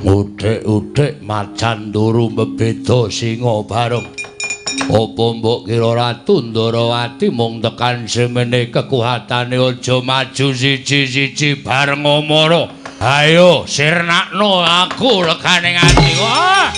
Uthik-uthik macan turu mebeda singa bareng. Apa mbok kira Ratu Ndorowati mung tekan semene kekuatane aja maju siji-siji bareng Amara. Ayo sirnakno aku legane ati. Wah.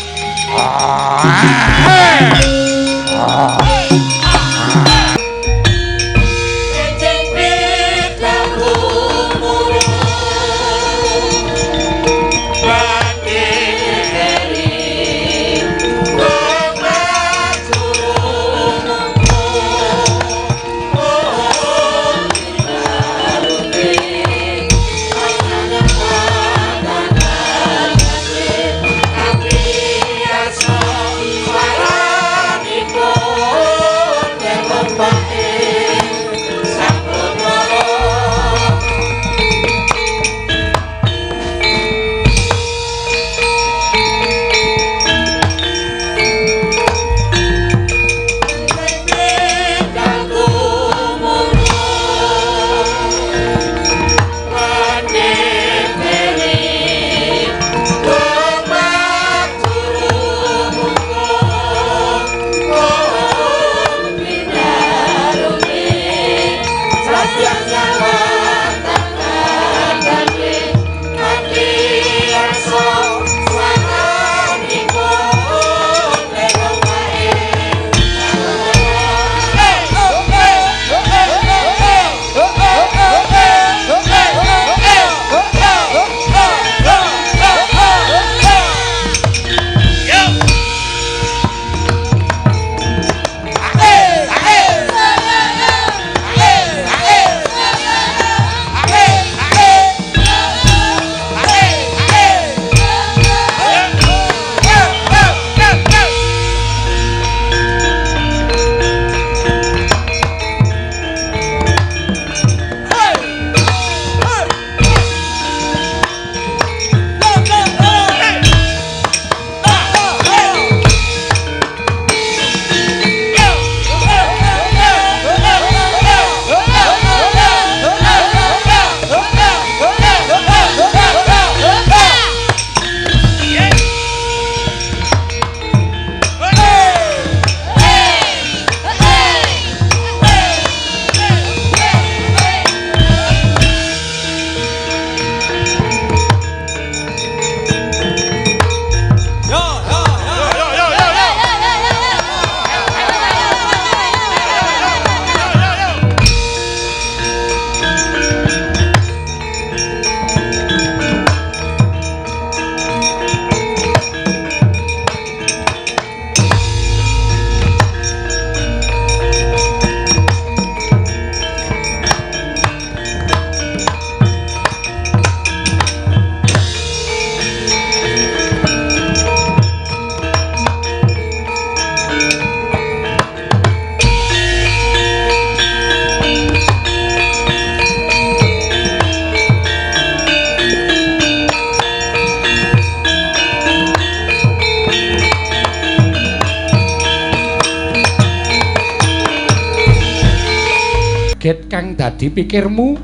Get kang dadi pikirmu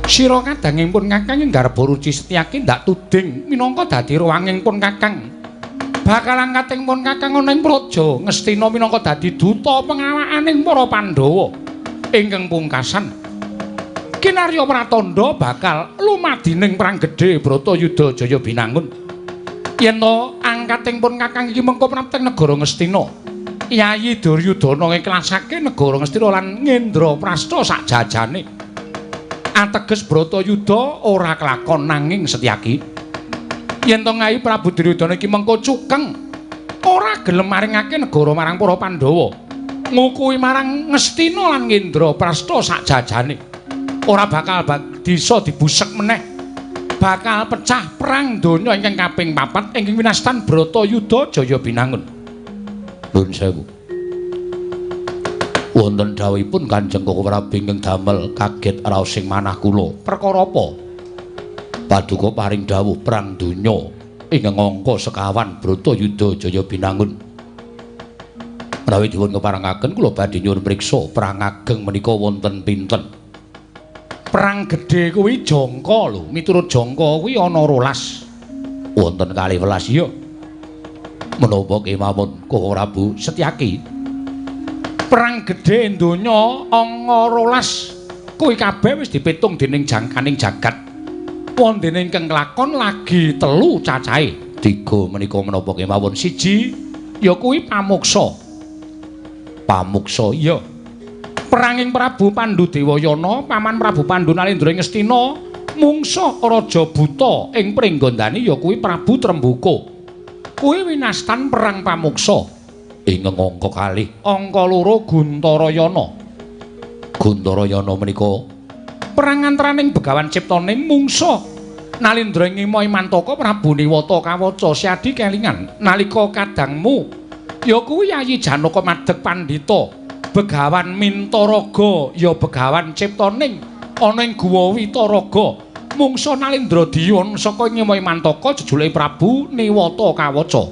sira kadanging pun kakang nggarba ruci Setyaki ndak tuding minangka dadi ruwanging pun kakang bakal angkating pun kakang ana ing praja Ngastina minangka dadi duta pengawakaning para Pandhawa ingkang pungkasan kinarya pratandha bakal lumadining perang gedhe Bratayuda Jaya Binangun yen to angkating pun kakang iki mengko prapting negara Ngastina Yayi Duryudana ngiklasake negara Ngastina lan Ngendraprasta sak jajane. Ateges Bratayuda ora kelakon nanging Setyaki. Yen to Ngayi Prabu Duryudana iki mengko cukeng ora gelem maringake negara marang para Pandhawa. Ngukuhi marang Ngastina lan Ngendraprasta sak jajane. Ora bakal bisa dibusek meneh. Bakal pecah perang donya ingkang kaping 4 ingkang winastan Bratayuda Jaya Binangun. Nuwun sewu. Wonten dawuhipun Kanjeng Koko Prabu ingkang damel kaget raos sing manah kula. Perkara apa? Paduka paring dawuh perang donya ingkang angka sekawan Bratayuda Jaya Binangun. Menawi dipun keparengaken kula badhe nyuwun priksa perang ageng menika wonten pinten? Perang gedhe kuwi jangka lho, miturut jangka kuwi ana 12. Wonten 12 ya. Menapa kemawon Koko Prabu Setyaki? Perang gedhe donya angka 12 kuwi kabeh wis dipitung dening jangkaning jagat. Wondene ingkang kelakon lagi 3 cacahe. 3 menika menapa kemawon? Siji ya kuwi pamuksa. Pamuksa iya. Peranging Prabu Pandu Dewayana, paman Prabu Pandu Nalendra ing Ngastina, mungsuh Raja Buta ing pringgondani ya kuwi Prabu Trembuka. Kuwi winastan perang pamuksa. Ing angka kalih, angka 2 Guntarayana. Guntarayana menika perang antaraning Begawan Ciptaning mungsuh Nalendra ing Imantaka Prabu Niwata Kawaca Syadi kelingan nalika kadangmu ya kuwi Yayi Janaka madeg pandhita Begawan Mintaraga ya Begawan Ciptaning ana ing Guwa Witaraga mungsuh Nalendra Diyon saka Imantaka jejulike Prabu Niwata Kawaca.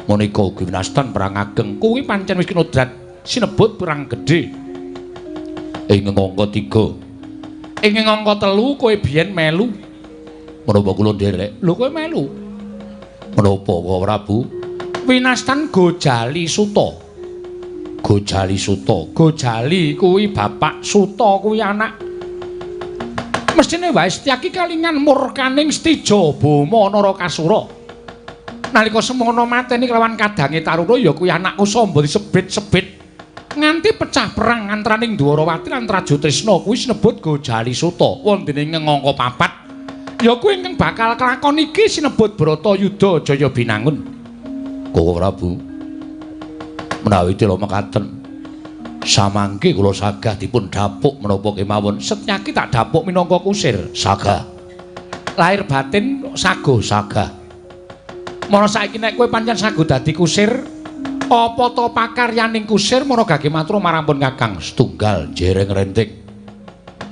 Menika ugi winastan perang ageng kuwi pancen wis kinodrat sinebut perang gedhe. Ing angka 3. Ing angka 3 kowe biyen melu. Menapa kula nderek? Lho kowe melu. Menapa Koko Prabu? Winastan Gojali Suta. Gojali Suta. Gojali kuwi bapak, Suta kuwi anak. Mestine wae Setyaki kalingan murkaning Stija Boma Narakasura. Nalika semono mateni kelawan kadange Taruna ya kuwi anakku Samba disebit-sebit nganti pecah perang antaraning Dwarawati lan Trajutrisna kuwi sinebut Gojali Suta. Wondene ing angka 4 ya kuwi ingkang bakal kelakon iki sinebut Bratayuda Jaya Binangun. Koko Prabu, menawi dela mekaten samangke kula sagah dipun dapuk menapa kemawon. Setyaki tak dapuk minangka kusir. Sagah. Lahir batin sago sagah. Mara saiki nek kowe pancen sago dadi kusir, apa to pakaryaning kusir mara gage matur marang pun Kakang? Setunggal jereng renting.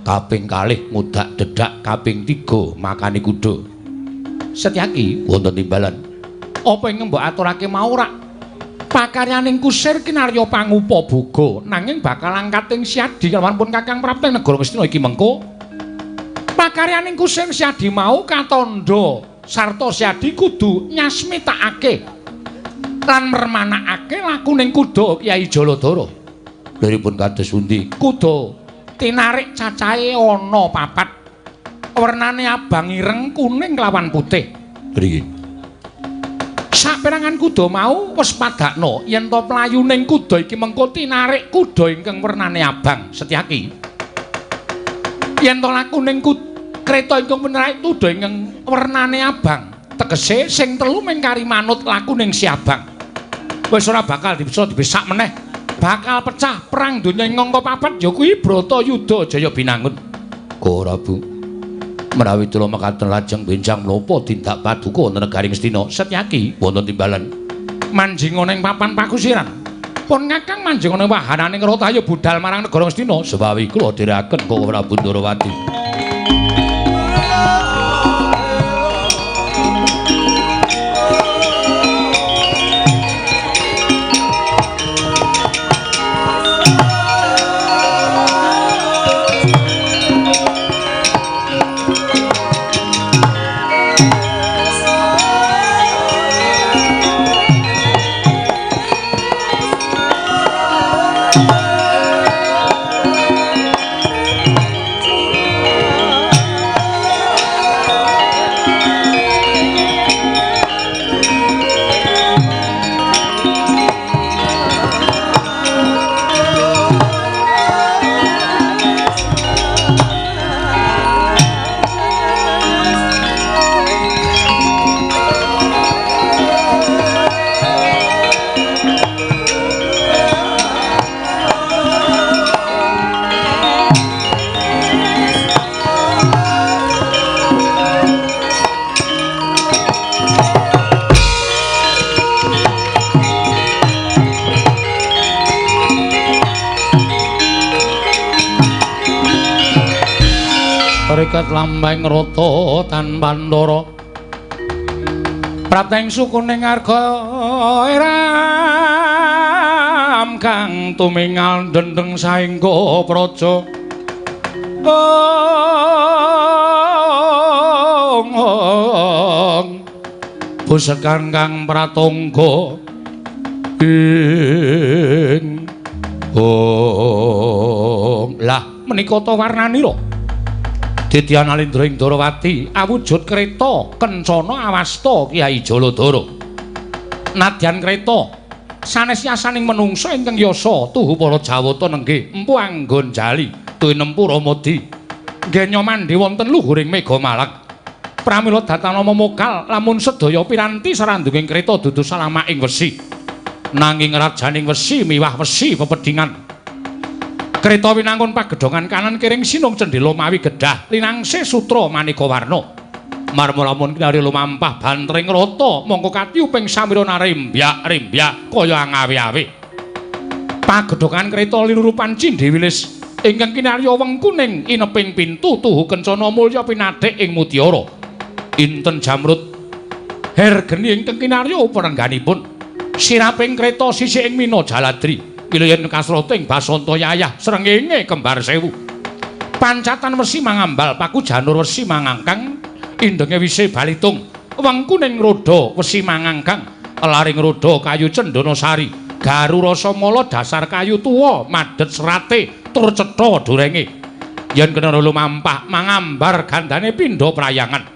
Kaping kalih ngudak dedak, kaping 3 makani kuda. Setyaki wonten timbalan. Apa ingkang mbok aturake mau rak? Pakaryaning kusir kinarya pangupa boga, nanging bakal angkating Syadi kelawan pun Kakang prapta ing negara Ngastina iki mengko. Pakaryaning kusir Syadi mau katandha sarta Syadi kudu nyasmitakake lan mermanakake lakuning kuda Kyai Jaladara. Liripun kados pundi? Kuda tinarik cacahe ana 4. Wernane abang ireng, kuning lawan putih. Mriki. Saperangan kuda mau wis padakna yen to mlayuning kuda iki mengko tinarik kuda ingkang wernane abang. Setyaki. Yen to lakuning kreta ingkang menarik kuda ingkang wernane abang, tegese sing telu mengkari manut lakuning si abang. Wis ora bakal bisa dibesak meneh, bakal pecah perang donya ing angka 4 ya kuwi Bratayuda Jaya Binangun. Koko Prabu, menawi kula mekaten lajeng benjang menapa tindak paduka wonten negari Ngastina? Setyaki wonten timbalan. Manjing ana ing papan pakusiran. Pun Kakang manjing ana wahananing Ratayu budal marang negara Ngastina. Sewawi kula dherekaken Koko Prabu Ndorowati. Katerikat lambang rata tan pandara prapteng sukuning arga eram kang tumingal dendeng saengga praja. Ong busekan kang pratangga ing ong. Lah menika ta warnanira Ditya Nalindra ing Darawati awujud kreta kencana awasta Kyai Jaladara. Nadyan kreta sanes yasaning menungsa ingkang yasa tuhu para Jawata nenggih empu anggon jali tuwinempu Ramadi nggenya mandhe wonten luhuring Mega Malang. Pramila datanama mokal lamun sedaya piranti sarandunging kreta dudu salamaking wesi. Nanging rajaning wesi miwah wesi pepedhingan. Kreta winangun pagedhongan kanan kiring sinung cendhela mawi gedah linangse sutra maneka warna. Marma lamun kinari lumampah bantring rata mongko katiyuping samira narembyak-rembyak kaya angawe-awe. Pagedhongan kreta linurupan cindhe wilis ingkang kinarya weng kuning ineping pintu tuhu kencana mulya pinathik ing mutiara. Inten jamrut hergeni ingkang kinarya uprengganipun. Siraping kreta sisih ing mina jaladri. Wilayan kasrata ing basanta yayah srengenge kembar sewu. Pancatan wesi mangambal paku janur wesi mangangkang indenge wise balitung weng kuning roda wesi mangangkang laring roda kayu cendana sari garu rasa mala dasar kayu tuwa madhet serate tur cetha durenge yen kena lumampah mangambar gandane pindha prayangan.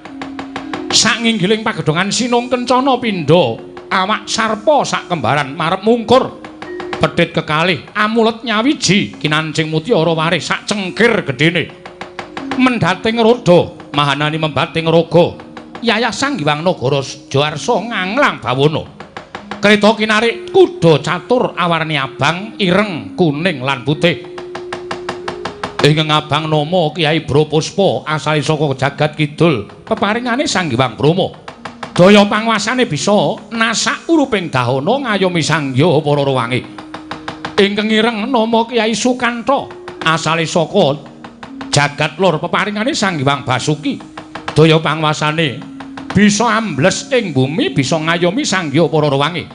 Sak nginggiling pagedhongan sinung kencana pindha awak sarpa sak kembaran marep mungkur. Pedhit kekalih amulet nyawiji kinancing mutiara warih sak cengkir gedene. Mendhating roda mahanani membating raga yayah Sang Hyang Nagara Jawarsa nganglang bawana. Kreta kinarik kuda catur awarni abang, ireng, kuning lan putih. Ingkang abang nama Kyai Brapuspa asale saka jagat kidul peparingane Sang Hyang Brahma. Daya panguasane bisa nasak uruping dahana ngayomi sangya para ruwange. Ingkang ireng nama Kyai Sukanta asale saka jagat lor peparingane Sang Hyang Basuki. Daya panguasane bisa ambles ing bumi bisa ngayomi sangya para ruwange.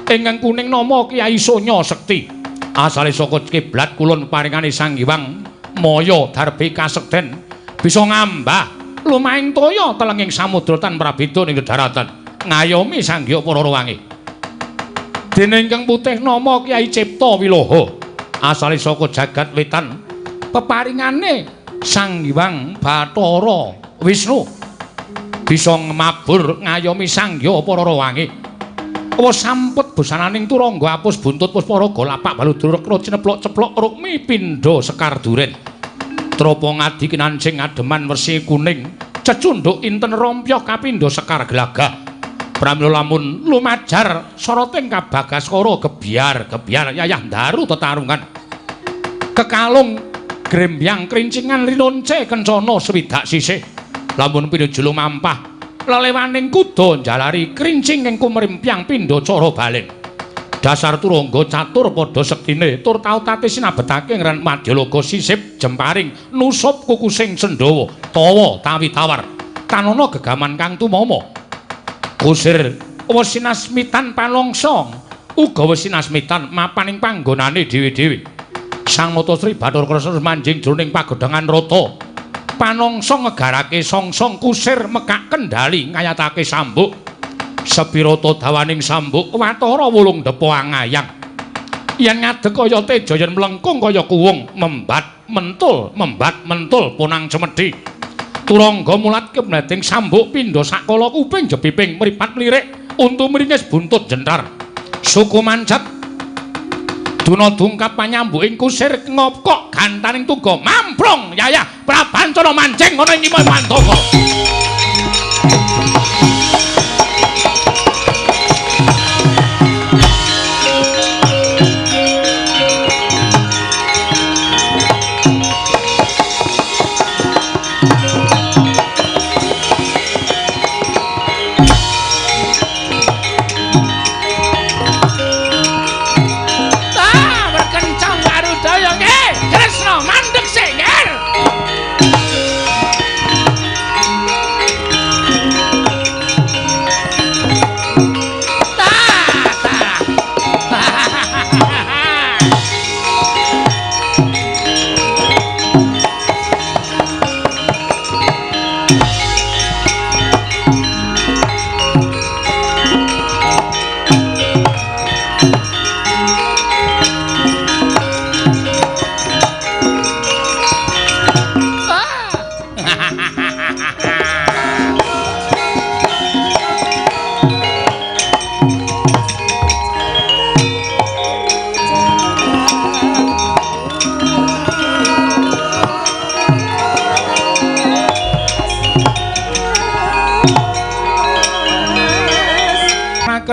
Ingkang kuning nama Kyai Sonya Sekti asale saka kiblat kulon peparingane Sang Hyang Maya Darbe Kasekten bisa ngambah lumahing toya telenging samudra tan prabeda ning daratan ngayomi sangya para ruwange. Dene ingkang putih nama Kyai Cipta Wiloha asale saka jagat wetan peparingane Sang Hyang Bathara Wisnu bisa mabur ngayomi sangya para ruwange. Wis sampet busananing turangga apus buntut pusparaga lapak baludra rekra cineplok-ceplok rukmi pindha sekar duren. Tropo ngadi kinancing ademan wersi kuning cecunduk inten rompyoh kapindha sekar glagah. Pramila lamun lumajar soroting kabagaskara gebyar-gebyar yayah ndaru tetarungan. Kekalung grembyang krincingan rinonce kencana swidak sisih. Lamun pinuju lumampah lelewaning kuda njalari krincing ing kumrempyang pindha cara balen. Dasar turangga catur padha sektine tur tautate sinabetake ngren madyalaga sisip jemparing nusup kukusing sendhawa tawa tawi tawar tanana gegaman kang tumama. Kusir wis sinasmitan palongsong uga wis sinasmitan mapaning panggonane dhewe-dhewe. Sang Nata Sri Bathara Kresna manjing jroning pagedhangan rata. Panongsong ngegarake songsong kusir mekak kendali ngayatake sambuk. Sepirata dawaning sambuk watara 8 depa angayang. Yen ngadeg kaya teja yen mlengkung kaya kuwung membat mentul ponang cemedhi. Turangga mulat kemleding sambuk pindha sakala kuping jepiping mripat mlirik untu mringis buntut jentar. Suku mancet duna dungkap panyambuking kusir ngopkok gantaning tungga mamprung yayah Prabancana manjing ana ing Imah Pantaka. Kresna mandeg sing.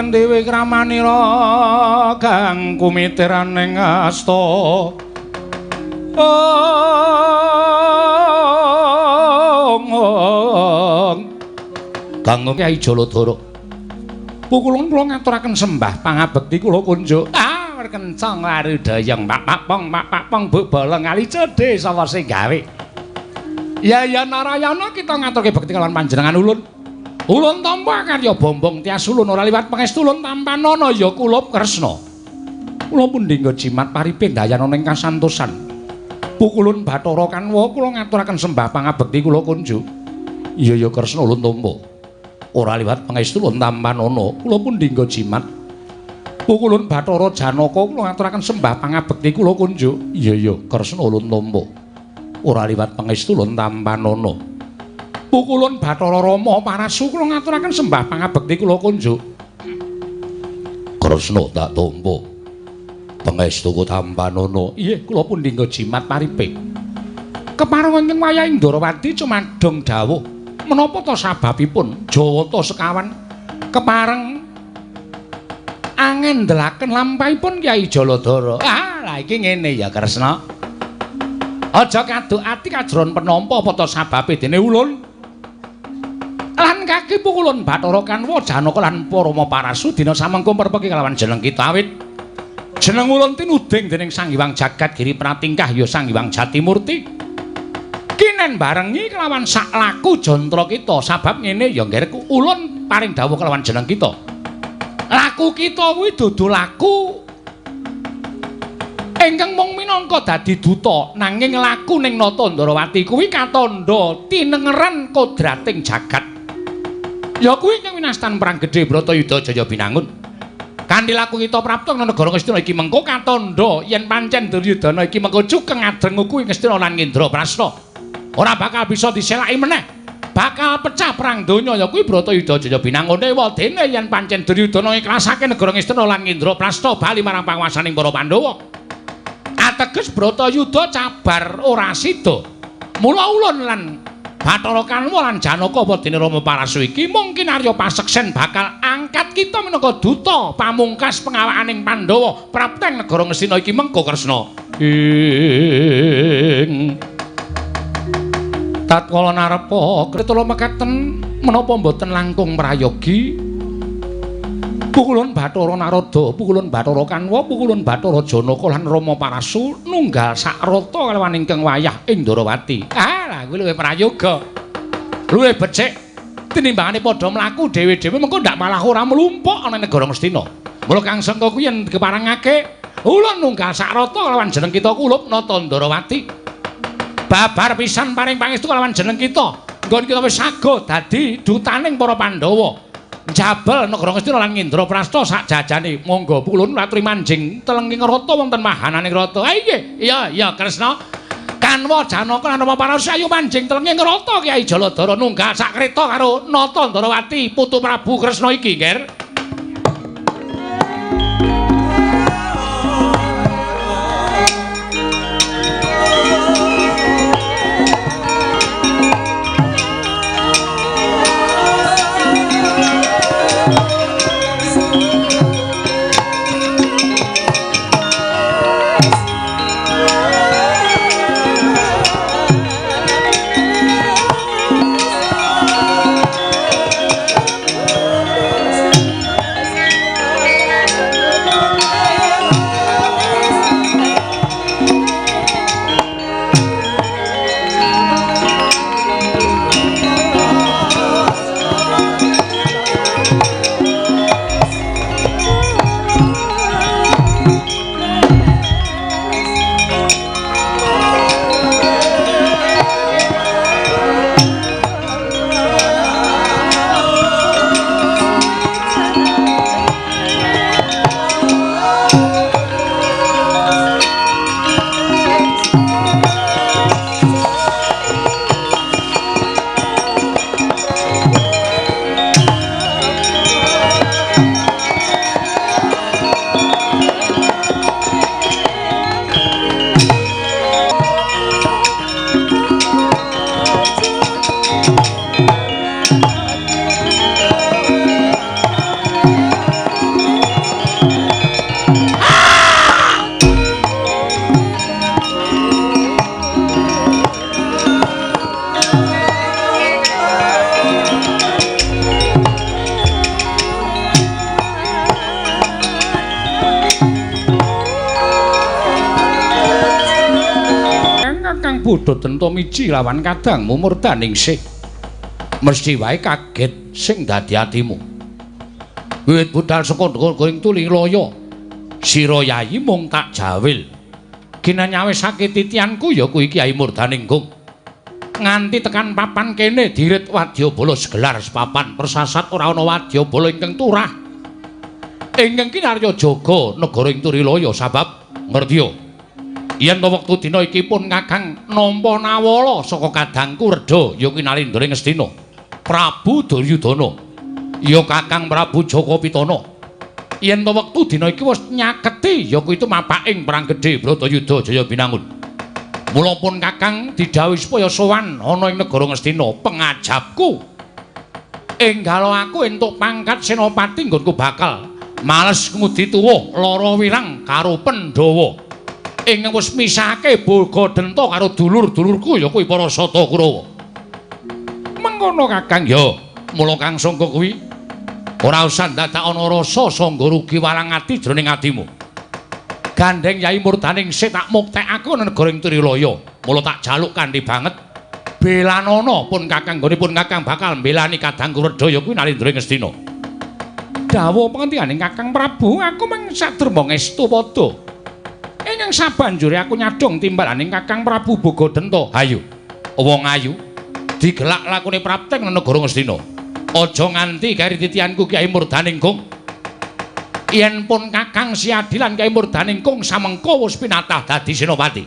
ngaturaken dewi kramanira kang kumitiraning asta. Kang Kyai Jaladara. Pukulun kula ngaturaken sembah pangabekti kula kunjuk. Ah, kencang warudayang pak pong pak pong bu bolong ali cedhe sapa sing gawe. Ya ya Narayana kita ngaturke bekti kalawan panjenengan ulun. Ulun tampa karya bombong tias ulun ora liwat pangestu ulun tampanana ya kula Kresna. Kula pundi nggo jimat paripe ndayana ning kasantosan. Pukulun Bathara Kanwa kula ngaturaken sembah pangabekti kula kunjuk. Iya ya Kresna ulun tampa. Ora liwat pangestu ulun tampanana kula pundi nggo jimat. Pukulun Bathara Janaka kula ngaturaken sembah pangabekti kula kunjuk. Iya ya Kresna ulun tampa. Ora liwat pangestu ulun tampanana. Pukulun Bathara Rama Parasu kula ngaturaken sembah pangabekti kula kunjuk. Kresna tak tampa. Pangestuku tampanana. Inggih kula pundi nggo jimat paripe. Kepareng wonten wayah Ndrawati cumadong dawuh. Menapa ta sababipun Jawata sekawan kepareng angendelaken lampahipun Kyai Jaladara. Ah, lah iki ngene ya Kresna. Aja kaduk ati kajron penampa apa ta sababe dene ulun lan kaki pukulun Bathara Kanwa Janaka lan Parama Parasu dina samengko perpeki kalawan jeneng kita awit. Jeneng ulun tinuding dening Sang Hyang Jagat Giri Pratingkah ya Sang Hyang Jatimurti. Kinen barengi kelawan sak laku jantra kita sabab ngene ya nggerku ulun paring dawuh kelawan jeneng kita. Laku kita kuwi dudu laku ingkang mung minangka dadi duta nanging laku ning Nata Ndrawati kuwi katandha tinengeran kodrating jagat. Ya kuwi ingkang winastan perang gedhe Bratayuda Jaya Binangun. Kanthi laku kita prapta nang negara Ngastina iki mengko katandha yen pancen Duryudana iki mengko cukeng adreng kuwi Ngastina lan Ngendraprasta. Ora bakal bisa diselaki meneh. Bakal pecah perang donya ya kuwi Bratayuda Jaya Binangun. Ewa dene yen pancen Duryudana ikhlasake negara Ngastina lan Ngendraprasta bali marang panguwasaning para Pandhawa. Ateges Bratayuda cabar ora sida. Mula ulun lan Bathara Kanwa lan Janaka apa dene Rama Parasu iki mungkin Arya Paseksen bakal angkat kita minangka duta pamungkas pengawakaning Pandhawa prapteng negara Ngastina iki mengko Kresna. Ing tatkala narepa kretala mekaten menapa mboten langkung prayogi pukulun Bathara Narada, pukulun Bathara Kanwa, pukulun Bathara Janaka lan Rama Parasu nunggal sak rata kalawan ingkang wayah ing Ndrawati. Ah, lah kuwi luwih prayoga. Luwih becik tinimbangane padha mlaku dhewe-dhewe mengko ndak malah ora mlumpuk ana negara Ngastina. Mula Kang Sengka kuwi yen keparengake ulun nunggal sak rata kalawan jeneng kita kulup Nata Ndrawati. Babar pisan paring pangestu kalawan jeneng kita. Nggon kita wis sago dadi dutaning para Pandhawa. Jabel negara Ngastina lan Ngendraprasta sak jajane. Monggo pulun laturi manjing telenging rata wonten mahananing rata. Ha nggih. Iya, iya Kresna. Kanwa Janaka lan Rama Parasu ayo manjing telenging rata Kyai Jaladara nunggak sak kreta karo Nata Ndrawati putu Prabu Kresna iki, Nger. Kakang Bodho Denta miji lawan kadangmu Murdaningsih. Mesti wae kaget sing dadi atimu. Wiwit budal saka negara ing Tulilaya, sira yayi mung tak jawil. Ginanyawisake titianku ya kuwi Kyai Murdaninggung. Nganti tekan papan kene dirit wadyabala segelar sepapan persasat ora ana wadyabala ingkang turah. Ingkang kinarya jaga negara ing Turilaya sabab ngertiya yen to wektu dina iki pun Kakang nampa nawala saka kadangku Redha ya kuwi Nalindra ing Ngastina Prabu Duryudana ya Kakang Prabu Jaka Pitana yen to wektu dina iki wis nyaketi ya kuwi tumapaking perang gedhe Bratayuda Jaya Binangun. Mula pun Kakang didhawuhi supaya sowan ana ing negara Ngastina pengajapku enggalo aku entuk pangkat senopati nggonku bakal males ngudi tuwuh lara wirang karo Pandhawa ingkang wis misahake Boga Denta karo dulur-dulurku ya kuwi para Sata Kurawa. Mengkono Kakang ya, mula kang sangka kuwi ora usah dadak ana rasa sangga rugi walang ati jroning atimu. Gandeng Yai Murdaningsih tak muktekake ana negara ing Trilaya. Mula tak jaluk kanthi banget belanana pun Kakang nggonipun Kakang bakal mbelani kadangku Redha ya kuwi Nalindra ing Ngastina. Dawuh pengendikaning Kakang Prabu, aku mung saderma ngestu padha. Ingkang sabanjure aku nyadong timbalaning Kakang Prabu Boga Denta. Hayu, wong ayu, digelak lakune prapteng nang negara Ngastina. Aja nganti kari titianku Kyai Murdaninggung. Yen pun Kakang Siadilan Kyai Murdaninggung samengko wis pinatah dadi senopati.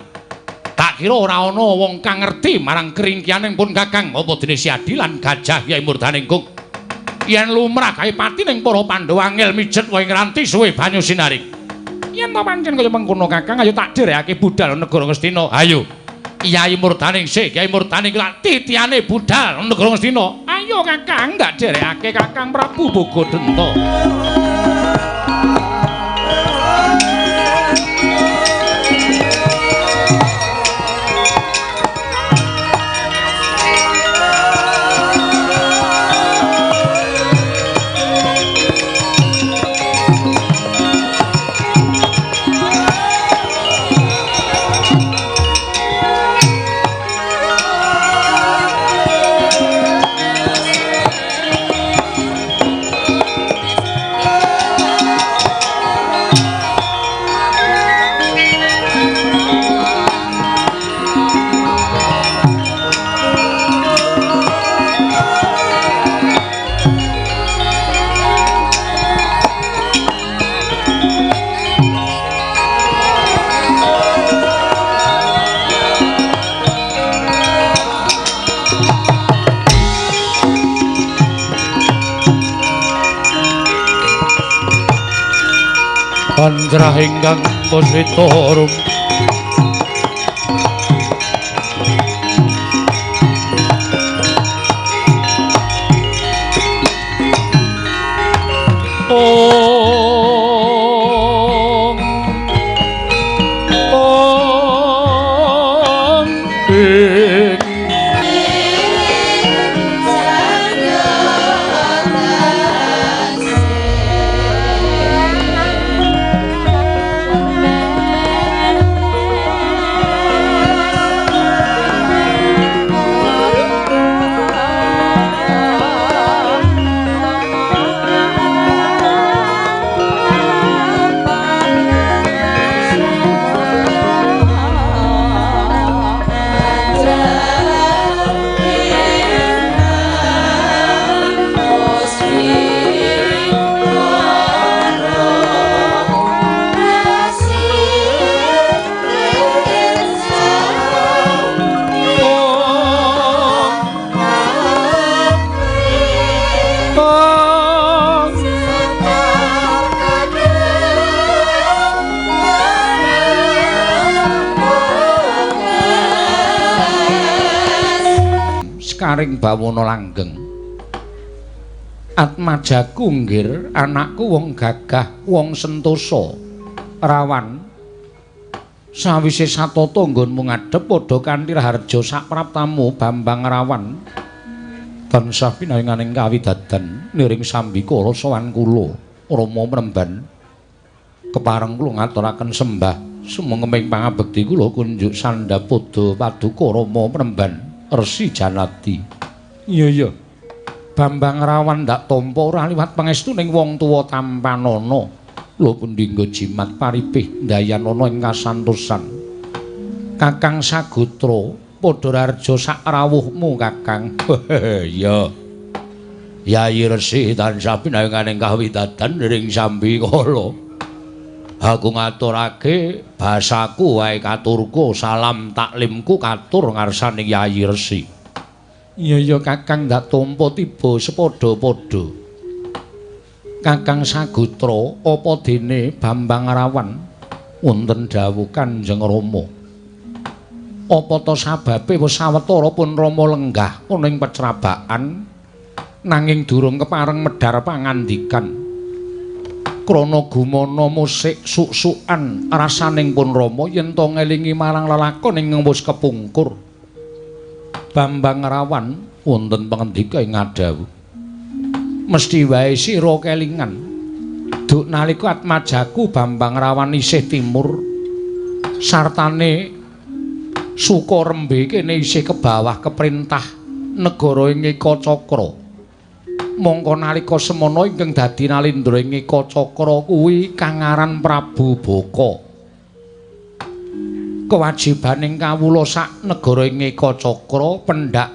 Tak kira ora ana wong kang ngerti marang keringkianing pun Kakang apa dene Siadilan gajah Kyai Murdaninggung. Yen lumrah gawe pati ning para Pandhawa angel mijet wae ngranti suwe banyu sinaring. Yen to pancen kaya mengkono Kakang ayo tak dherekake budal negara Ngastina. Ayo. Kyai Murdaningsih, Kyai Murdaning lak titiane budal negara Ngastina. Ayo Kakang tak dherekake Kakang Prabu Boga Denta. Panjrah ingkang puswita rum ong ong ing Sekaring bawana langgeng. Atmajaku nggir anakku wong gagah, wong sentosa, rawan. Sawise satata nggonmu ngadhep padha kanthi raharja sapraptamu Bambang Rawan. Tansah pinaringaning kawidadan niring sambikala sowan kula Rama mremban. Kepareng kula ngaturaken sembah Sumengkeming pangabekti kula kunjuk sandhapada paduka Rama Premban Resi Janadi. Iya iya. Bambang Rawan ndak tampa ora liwat pangestuning wong tuwa tampanana. Lho pundi nggo jimat paripih ndayanana ing kasantosan. Kakang Sagotra padha rarja sak rawuhmu Kakang. Iya. Yayi Resi tansah pinanganing kawidadan ring sambikala. Aku ngaturake basaku wae katurku, salam taklimku katur ngarsaning Yayi Resi. Iya iya Kakang ndak tampa tiba sepadha-padha. Kakang Sagotra apa dene Bambang Rawan wonten dawuh Kanjeng Rama. Apa ta sababe wis sawetara pun Rama lenggah ana ing pecrabakan nanging durung kepareng medhar pangandikan. Krana gumana musik suk-sukan rasaning pun Rama yen to ngelingi marang lelakon ing wis kepungkur. Bambang Rawan wonten pangendika ing ngadhawuh. Mesthi wae sira kelingan. Duk nalika atmajaku Bambang Rawan isih timur sartane Sukarembe kene isih kebawah keprintah negara ing Ekacakra. Mongko nalika semana ingkang dadi nalindra ing Ekacakra kuwi kang aran Prabu Baka. Kewajibaning kawula sak negara ing Ekacakra pendak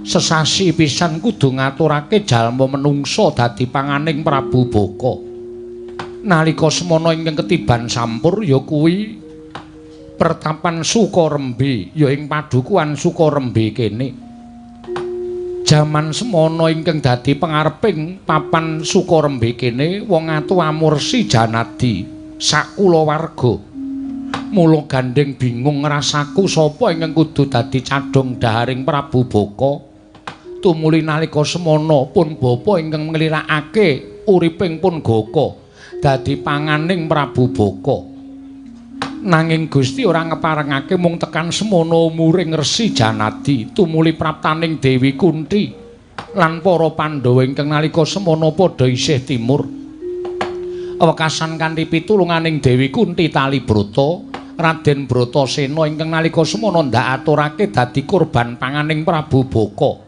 sesasi pisan kudu ngaturake jalma menungsa dadi panganing Prabu Baka. Nalika semana ingkang ketiban sampur ya kuwi pertapan Sukarembe ya ing padukuhan Sukarembe kene. Jaman semana ingkang dadi pangareping papan Sukarembe kene wong atu Amursi Janadi sakulawarga. Mula gandeng bingung rasaku sapa ingkang kudu dadi cadhong daharing Prabu Baka. Tumuli nalika semana pun bapa ingkang nglirakake uriping pun Gaka dadi panganing Prabu Baka. Nanging Gusti ora ngeparengake mung tekan semana umuring Resi Janadi tumuli praptaning Dewi Kunti lan para Pandhawa ingkang nalika semana padha isih timur. Wekasan kanthi pitulunganing Dewi Kunti tali brata, Raden Bratasena ingkang nalika semana ndak aturake dadi kurban panganing Prabu Baka.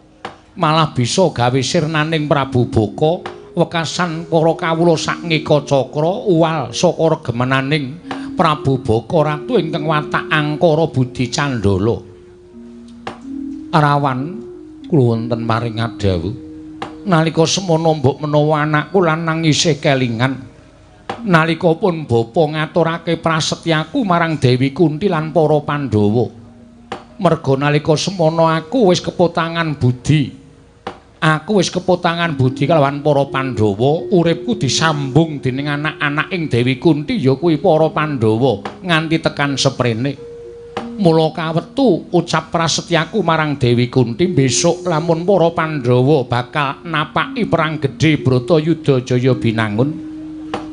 Malah bisa gawe sirnaning Prabu Baka wekasan para kawula sak Ngekacakra uwal saka regemenaning Prabu Baka ratu ingkang watak angkara budi candala. Rawan kula wonten maring ngadhawuh. Nalika semana mbok menawa anakku lanang isih kelingan. Nalika pun bapa ngaturake prasetyaku marang Dewi Kunti lan para Pandhawa. Merga nalika semana aku wis kepotangan budi. Aku wis kepotangan budi kalawan para Pandhawa, uripku disambung dening anak-anaking Dewi Kunti ya kuwi para Pandhawa nganti tekan seprene. Mula kawetu ucap prasetyaku marang Dewi Kunti besok lamun para Pandhawa bakal napaki perang gedhe Bratayuda Jaya Binangun,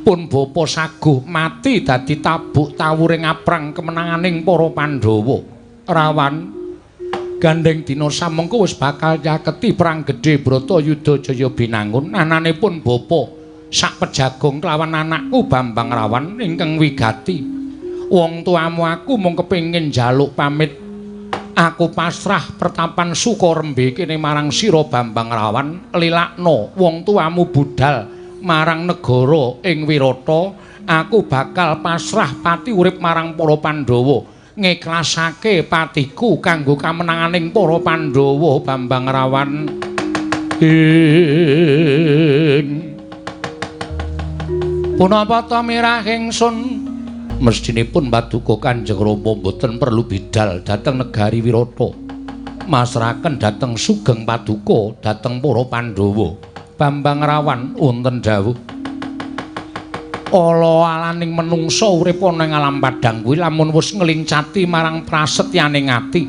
pun bapa saguh mati dadi tabuk tawuring aprang kemenanganing para Pandhawa. Rawan gandeng dina samengko wis bakal nyaketi perang gedhe Bratayuda Jaya Binangun anane pun bapa sak pejagong kelawan anakku Bambang Rawan ingkang wigati. Wong tuamu aku mung kepengin njaluk pamit. Aku pasrah pertapan Sukarembe kene marang sira Bambang Rawan, lilakno wong tuamu budal marang negara ing Wirata. Aku bakal pasrah pati urip marang para Pandhawa, ngeklasake patiku kanggo kamenanganing para Pandhawa. Bambang Rawan ing punapa ta mirah ingsun? Mestinipun paduka Kanjeng Rama mboten perlu bidal dhateng negari Wirata, masrahaken dhateng sugeng paduka dhateng para Pandhawa. Bambang Rawan wonten dawuh, ala alaning menungsa urip ana ing alam padhang kuwi lamun wis nglincati marang prasetyaning ati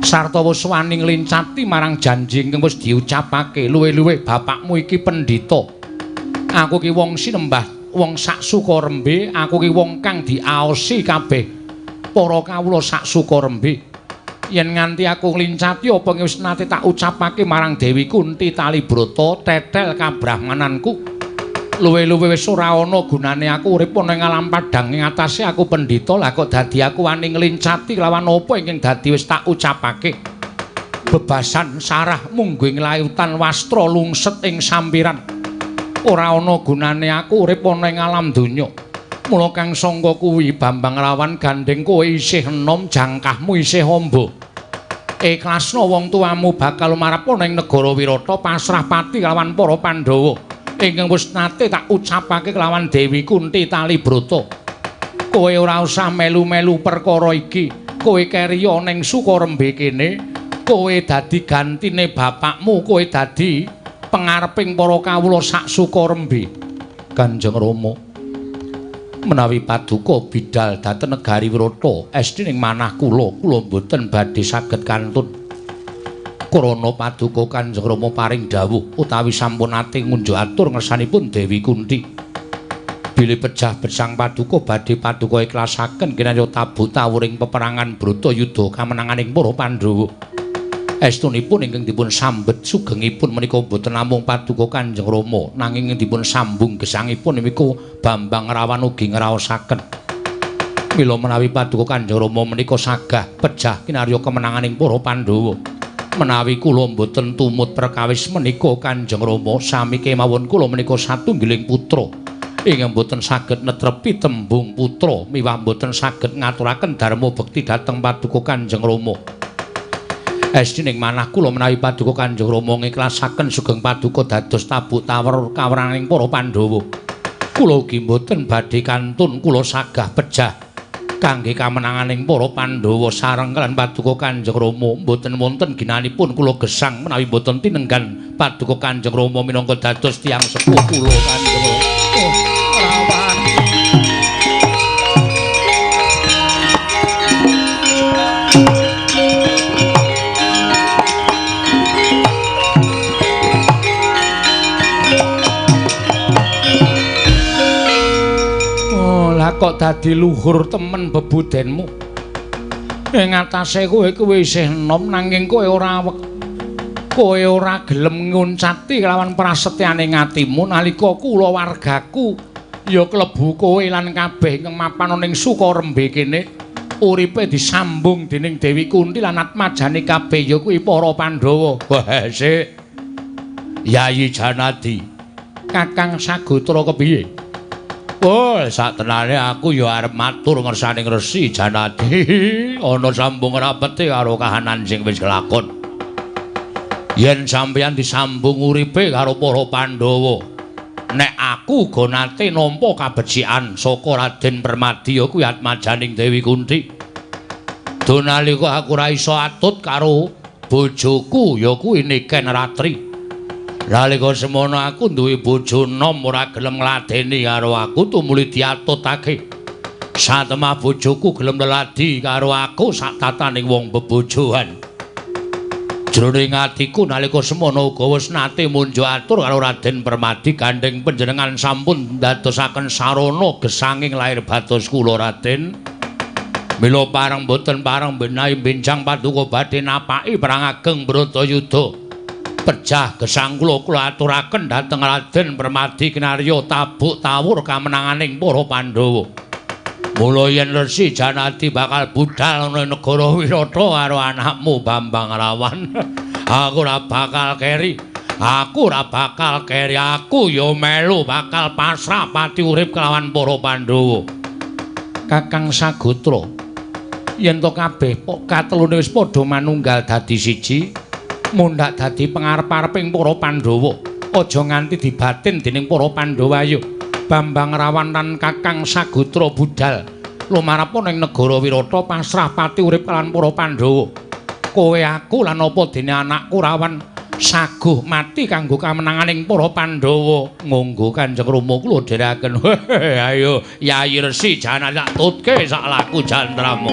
sarta wis wani nglincati marang janji ingkang wis diucapake, luwih-luwih bapakmu iki pendhita, aku ki wong sinembah wong sak Sukarembe, aku ki wong kang diaosi kabeh para kawula sak Sukarembe. Yen nganti aku nglincati apa wis nate tak ucapake marang Dewi Kunti tali brata tetel kabrahmananku, Luwe-luwe wis ora ana gunane aku urip ana ing alam padhang ing atase aku pendhita lah kok dadi aku wani nglincati kelawan apa ingkang dadi wis tak ucapake. Bebasan sarah mungguh ing layutan wastra lungset ing sampiran. Ora ana gunane aku urip ana ing alam donya. Mula kang sangka kuwi Bambang Rawan gandeng kowe isih enom jangkahmu isih amba. Ikhlasna wong tuamu bakal lumarep ana ing negara Wirata pasrah pati kelawan para Pandhawa ingkang wis nate tak ucapake kelawan Dewi Kunti Talibrata. Kowe ora usah melu-melu perkara iki. Kowe keriya ning Sukarembe kene, kowe dadi gantine bapakmu, kowe dadi pengareping para kawula sak Sukarembe. Kanjeng Rama, menawi paduka bidal dhateng negari Wirata esti ning manah kula, kula mboten badhe saged kantun. Krana paduka Kanjeng Rama paring dawuh utawi sampun nate ngunjuk atur ngersanipun Dewi Kunti. Bilih pejah besang paduka badhe paduka ikhlasaken kinarya tabuh tawuring peperangan Bratayuda kamenanganing para Pandhawa. Estunipun ingkang dipun sambet sugengipun menika mboten namung paduka Kanjeng Rama nanging dipun sambung gesangipun niku Bambang Rawan ugi ngraosaken. Mila menawi paduka Kanjeng Rama menika sagah pejah kinarya kemenanganing para Pandhawa. Menawi kula mboten tumut perkawis menika Kanjeng Rama sami kemawon kula menika satunggiling putra ingkang mboten saged netrepi tembung putra miwah mboten saged ngaturaken dharma bekti dhateng paduka Kanjeng Rama. Esti ning manah kula menawi paduka Kanjeng Rama ngiklasaken sugeng paduka dados tabuk tawur kawraning para Pandhawa. Kula ugi mboten badhe kantun kula sagah pejah kangge kamenanganing para Pandhawa sareng kaliyan paduka Kanjeng Rama mboten wonten ginanipun kula gesang menawi mboten tinenggan paduka Kanjeng Rama minangka dados tiyang sepuh kula Kanjeng Rama. Oh, Rawan. Kok dadi luhur temen bebudenmu. Ing atase kowe kuwi isih enom nanging kowe ora kowe ora gelem nguncati kelawan prasetyane atimu nalika kula wargaku ya klebu kowe lan kabeh ingkang mapan ning Sukarembe kene uripe disambung dening Dewi Kunti lan atmajane kabeh ya kuwi para Pandhawa. Wah, sik. Yayi Janadi, Kakang Sagotra kepiye? Oh, sak tenane aku ya arep matur ngersane Resi Janadi. Ana sambung rapete karo kahanan sing wis kelakon. Yen sampeyan disambung uripe karo para Pandhawa, nek aku uga nate nampa kabecikan saka Raden Permadi ya kuwi atmajaning Dewi Kunti. Dunalika aku ora iso atut karo bojoku ya kuwi Niken Ratri. Nalika semono aku duwe bojo nom ora gelem ngladeni karo aku tumuli diatutake. Satemah bojoku gelem leladi karo aku sak tataning wong bebojoan. Jroning atiku nalika semono uga wis nate munjuk atur karo Raden Permadi gandeng panjenengan sampun ndadosaken sarana gesanging lair batos kula Raden. Mila pareng boten pareng benahi benjang paduka badhe napaki perang ageng Bratayuda. Pejah gesang kula kula aturaken dhateng Raden Permadi kinarya tabuk tawur kamenanganing para Pandhawa. Mula yen Resi Janadi bakal budal ana negara Wirata karo anakmu Bambang Rawan, aku ora bakal keri. Aku ora bakal keri, aku ya melu bakal pasrah pati urip kelawan para Pandhawa. Kakang Sagotra, yen to kabeh katelune wis padha manunggal dadi siji, mundhak dadi pengarep-areping para Pandhawa. Aja nganti dibatin dening para Pandhawa. Ayo Bambang Rawan lan Kakang Sagotra budal lumarep ning negara Wirata pasrah pati urip lan para Pandhawa. Kowe aku lan apa dene anakku Rawan saguh mati kanggo kamenanganing para Pandhawa. Monggo Kanjeng Rama kula dherekaken. Ayo Yayi Resi Janadi tak tutke sak laku jantramu.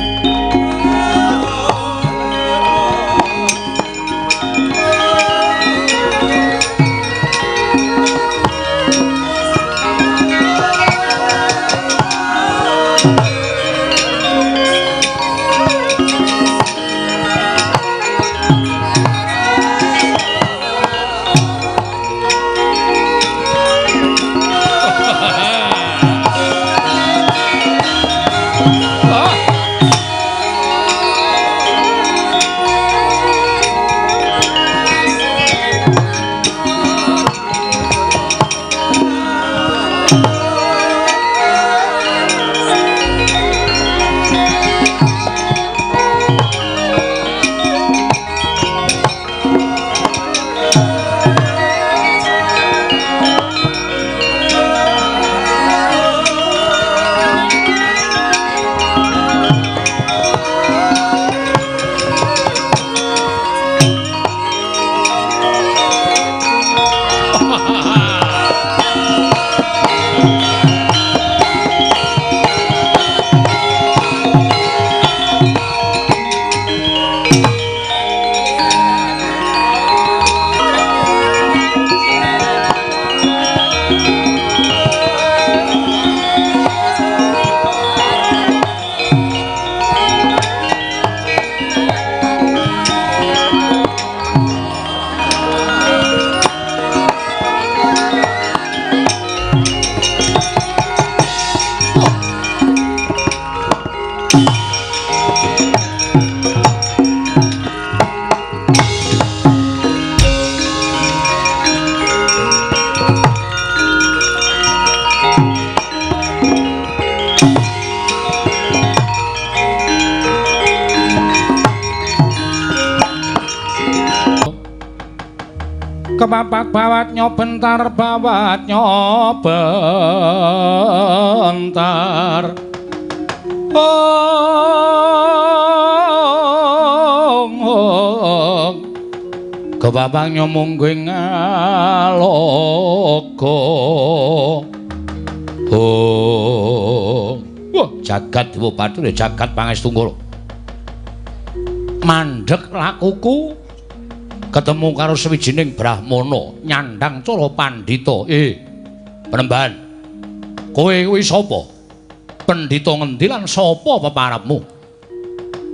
Kepapak bawat nyobentar bawat nyobentar. Ong ong kepapak nyomunggo ing aloka. Oh, wah jagat dewa bathara jagat pangestu ngala. Mandhek lakuku ketemu karo sawijining brahmana nyandang cara pandhita. Penemban, kowe kuwi sapa? Pendhita ngendi lan sapa peparepmu?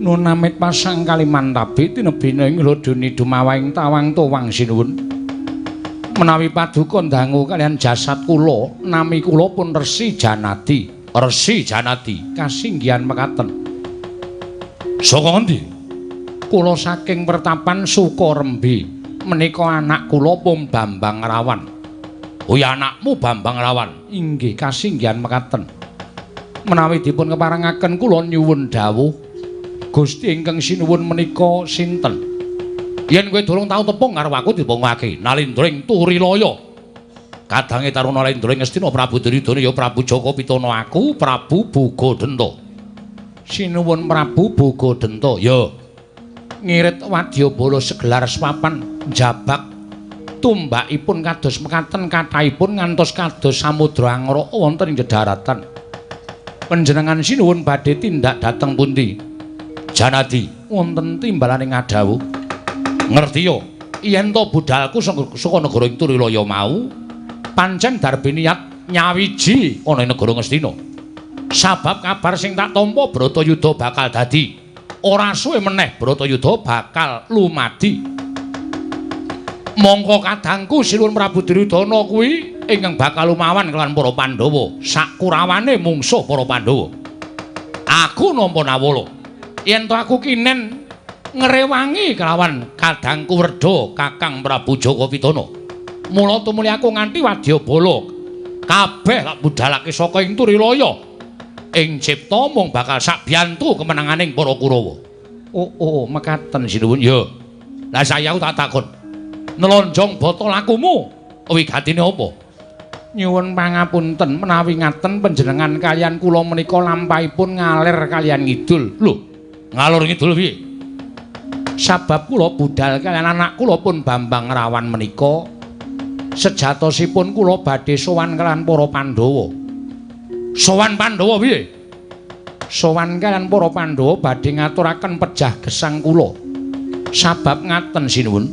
Nun amit pasang kalimantabi tinebina ing lodoni dumawahing tawang towang sinuwun. Menawi paduka ndangu kaliyan jasad kula, nami kula pun Resi Janadi. Resi Janadi kasinggihan mekaten. Saka ngendi? Kula saking pertapan Sukarembi. Menika anak kula pun Bambang Rawan. Oh ya, anakmu Bambang Rawan. Inggih kasinggihan mekaten. Menawi dipun keparengaken kula nyuwun dawuh Gusti ingkang sinuwun menika sinten? Yen kowe durung tau tepung karo aku dipungake Nalindra ing Turilaya. Kadange Taruna Nalindra ing Ngastina Prabu Duryudana ya Prabu Jaka Pitana aku Prabu Bogadenta. Sinuwun Prabu Bogadenta ya. Ngirit wadyabala segelar sepapan njabak tumbakipun kados mekaten kathahipun ngantos kados samudra angraka wonten ing dedharatan. Panjenengan sinuwun badhe tindak dhateng pundi? Janadi wonten timbalane ngadhawuh. Ngerti yo, yen to budalku saka negara ing Turilaya mau pancen darbe niat nyawiji ana ing negara Ngastina. Sabab kabar sing tak tampa Bratayuda bakal dadi. Ora suwe meneh Bratayuda bakal lumadi. Mongko kadangku Sinuwun Prabu Duryudana kuwi ingkang bakal lumawan kelawan para Pandhawa, sakurawane mungsuh para Pandhawa. Aku nampa nawala yen to aku kinen ngrewangi kelawan kadangku Werda Kakang Prabu Jaka Pitana. Mula tumuli aku nganti wadyabala kabeh tak budalake saka ing Turilaya. Ing cipta mung bakal sakbiyantu kemenanganing para Kurawa. Oh, oh, mekaten sinuwun ya. Lah saya aku tak takon. Nelonjong bata lakumu wigatine apa? Nyuwun pangapunten menawi ngaten panjenengan kaliyan kula menika lampahipun ngalir kaliyan ngidul. Lho, ngalor ngidul piye? Sabab kula budal kaliyan anak kula pun Bambang Rawan menika sejatosipun kula badhe sowan kaliyan para Pandhawa. Sowan Pandhawa piye? Sowan kaliyan para Pandhawa badhe ngaturaken pejah gesang kula. Sabab ngaten sinuwun,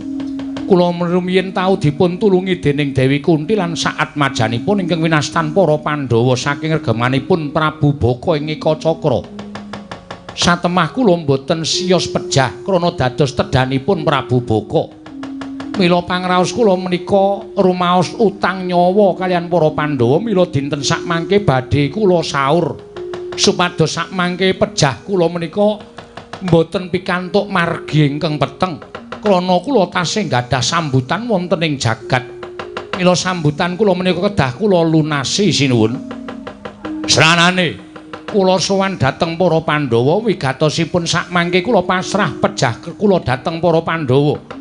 kula rumiyin tau dipun tulungi dening Dewi Kunti lan saat majanipun ingkang winastan para Pandhawa saking regemanipun Prabu Baka ing Ekacakra. Satemah kula mboten siyos pejah krana dados tedhanipun Prabu Baka. Mila pangraos kula menika rumaos utang nyawa kaliyan para Pandhawa mila dinten sakmangke badhe kula saur supados sakmangke pejah kula menika mboten pikantuk margi ingkang peteng krana kula tasih gadah sambutan wonten ing jagat. Mila sambutan kula menika kedah kula lunasi sinuwun. Sranane kula sowan dhateng para Pandhawa wigatosipun sakmangke kula pasrah pejah kula dhateng para Pandhawa.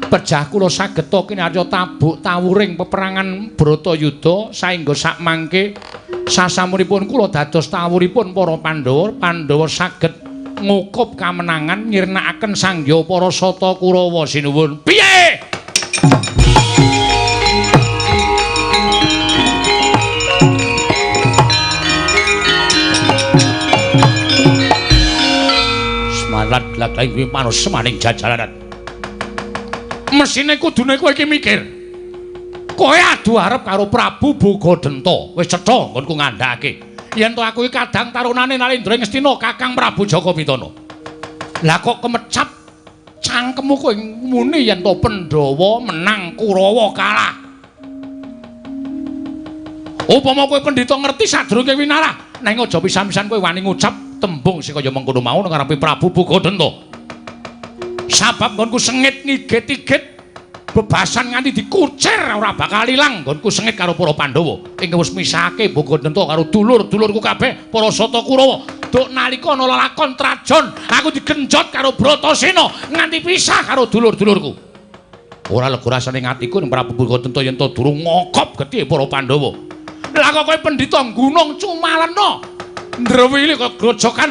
Pejah kula sageta kinarya tabuk tawuring peperangan Bratayuda saengga sakmangke sasampunipun kula dados tawuripun para Pandhawa, Pandhawa saged ngukup kamenangan nyirnakaken sangya para Sata Kurawa sinuwun. Piye? Semangat laglaing kuwi manus semaning jajalanan. Mesine kudune kowe iki mikir. Kowe adu arep karo Prabu Bogadenta. Wis cetha nggonku ngandhakake. Yen to aku iki kadang tarunane Nalendra Ngastina Kakang Prabu Jaka Pitana. Lah kok kemecap cangkemmu kowe muni yen to Pandhawa menang Kurawa kalah. Upama kowe pendhita ngerti sadurunge winarah, neng aja pisan-pisan kowe wani ngucap tembung sing kaya mengkono mau nang ngarepe Prabu Bogadenta. Sabab nggonku sengit ngigit-igit bebasan nganti dikucir ora bakal ilang nggonku sengit karo para Pandhawa ingkang wis misahake Bogadenta karo dulur-dulurku kabeh para Sata Kurawa. Duk nalika ana lelakon trajon aku digenjot karo Bratasena nganti pisah karo dulur-dulurku. Ora lega rasane atiku ning Prabu Bukadenta yen to durung ngokop getih para Pandhawa. Lah kok kowe pendhita gunung Cumalena ndrewili kaya grojokan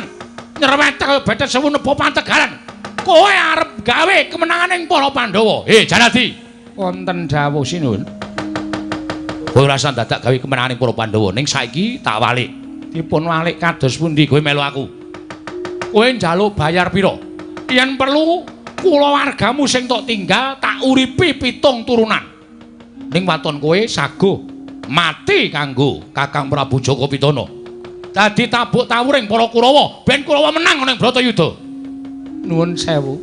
nyerwet kaya bethet sewu nepa pantegaran. Kowe arep gawe kemenangan ing para Pandhawa. Hei Janadi, wonten dawuh sinuwun. Kowe ora usah dadak gawe kemenangan ing para Pandhawa, ning saiki tak walik. Dipun walik kados pundi kowe melu aku? Kowe njaluk bayar pira? Yen perlu kulawargamu sing tok tinggal tak uripi 7 turunan. Ning waton kowe saguh mati kanggo Kakang Prabu Jaka Pitana. Dadi tabuk tawuring para Kurawa, ben Kurawa menang ana ing Bratayuda. Nuwun sewu.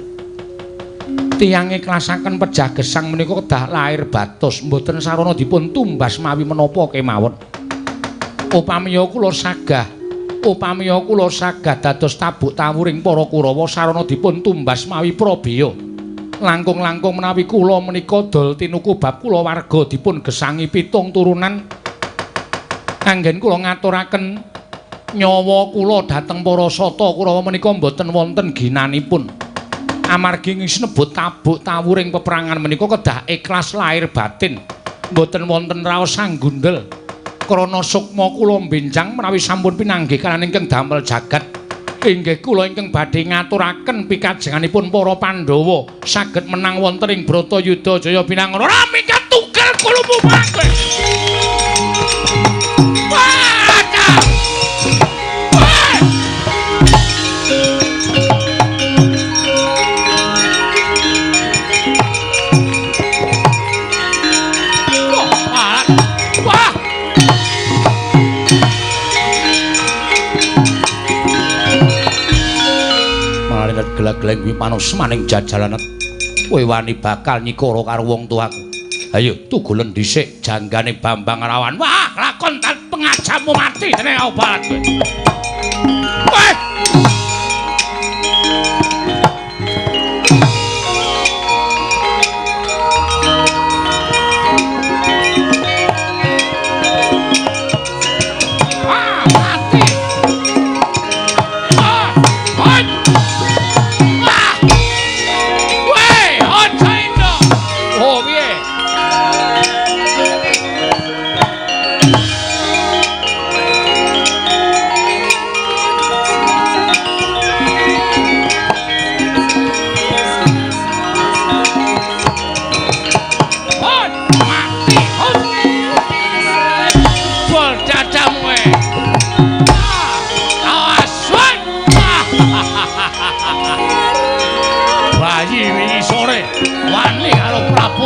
Tiyang ikhlasaken pejah gesang menika kedah lair batos, mboten sarana dipun tumbas mawi menapa kemawon. Upamiya kula sagah, upamiya kula sagah dados tabuk tawuring para Kurawa sarana dipun tumbas mawi prabeya. Langkung-langkung menawi kula menika dol tinuku bab kula warga dipun gesangi 7 turunan anggen kula ngaturaken nyawa kula dhateng para sata Kurawa menika mboten wonten ginanipun. Amargi sinebut tabuk tawuring peperangan menika kedah ikhlas lahir batin, mboten wonten raos sanggundel. Krana sukma kula benjang menawi sampun pinanggih kaliyan ingkang damel jagat, inggih kula ingkang badhe ngaturaken pikajenganipun para Pandhawa saged menang wonten ing Bratayuda Jaya Binangun. Ora minggat tugel kulumu mangke. Gelag-geleng kuwi panusmaning jajalanet. Kowe wani bakal nyikara karo wong tuaku. Ayo tugulen dhisik janggane Bambang Rawan. Wah, lakon tan pengajamu mati dene obat kowe. Weh. Ah, mati. Ah, hoi.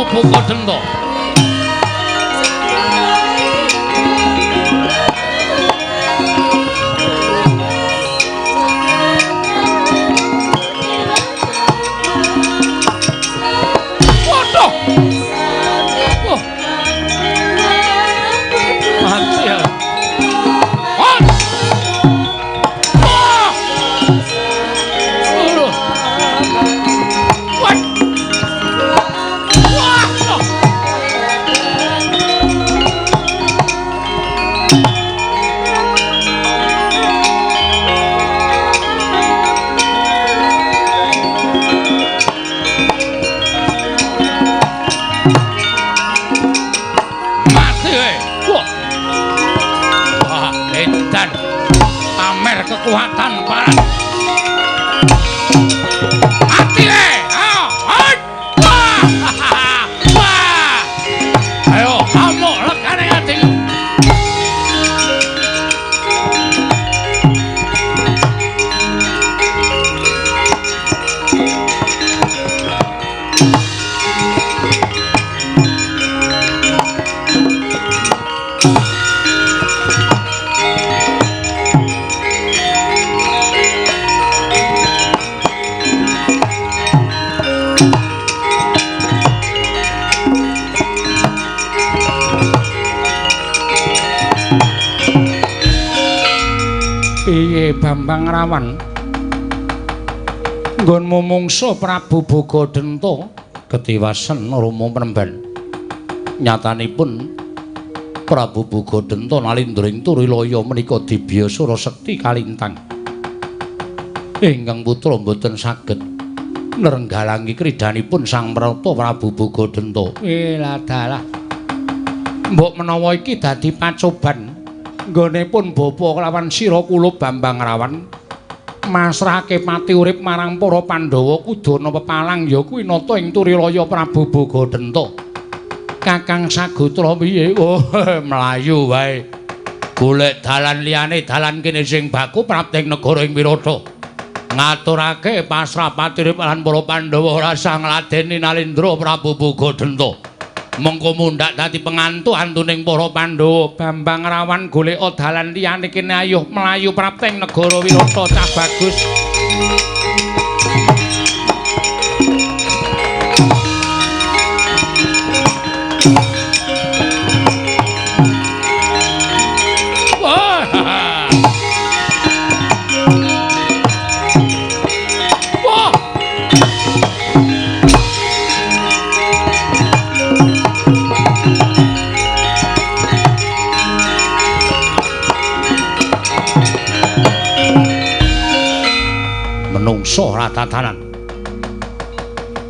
Bukadenta. Waduh. Wah. Mati ya. Wah. Wah. Wah. Kekuatan para mati le. Wah, ayo amuk lekane ati. Piye Bambang Rawan nggonmu mungsuh Prabu Bukadenta ketiwasen Rama Penemban. Nyatanipun Prabu Bukadenta nalindra ing Turilaya menika dibya Sura Sekti kalintang. Ingkang putra mboten saged Nerenggalangi kridanipun Sang Mrata Prabu Bogadenta. Ladalah. Mbok menawa iki dadi pacoban nggonepun bapa kelawan sira kula Bambang Rawan masrahake pati urip marang para Pandhawa kudu ana pepalang ya kuwi nata ing Turilaya Prabu Bogadenta. Kakang Sagotra piye? Oh, mlayu wae. Golek dalan liyane, dalan kene sing baku prapting negara ing Wirata. Ngaturake pasrah pati urip lan para Pandhawa ora sah ngladeni Nalendra Prabu Bogadenta. Mengko mundhak dadi pengantu antuning para Pandhawa. Bambang Rawan goleka dalan liyane kene ayuh mlayu prapting negara Wirata cah bagus. Menungso ora tatanan.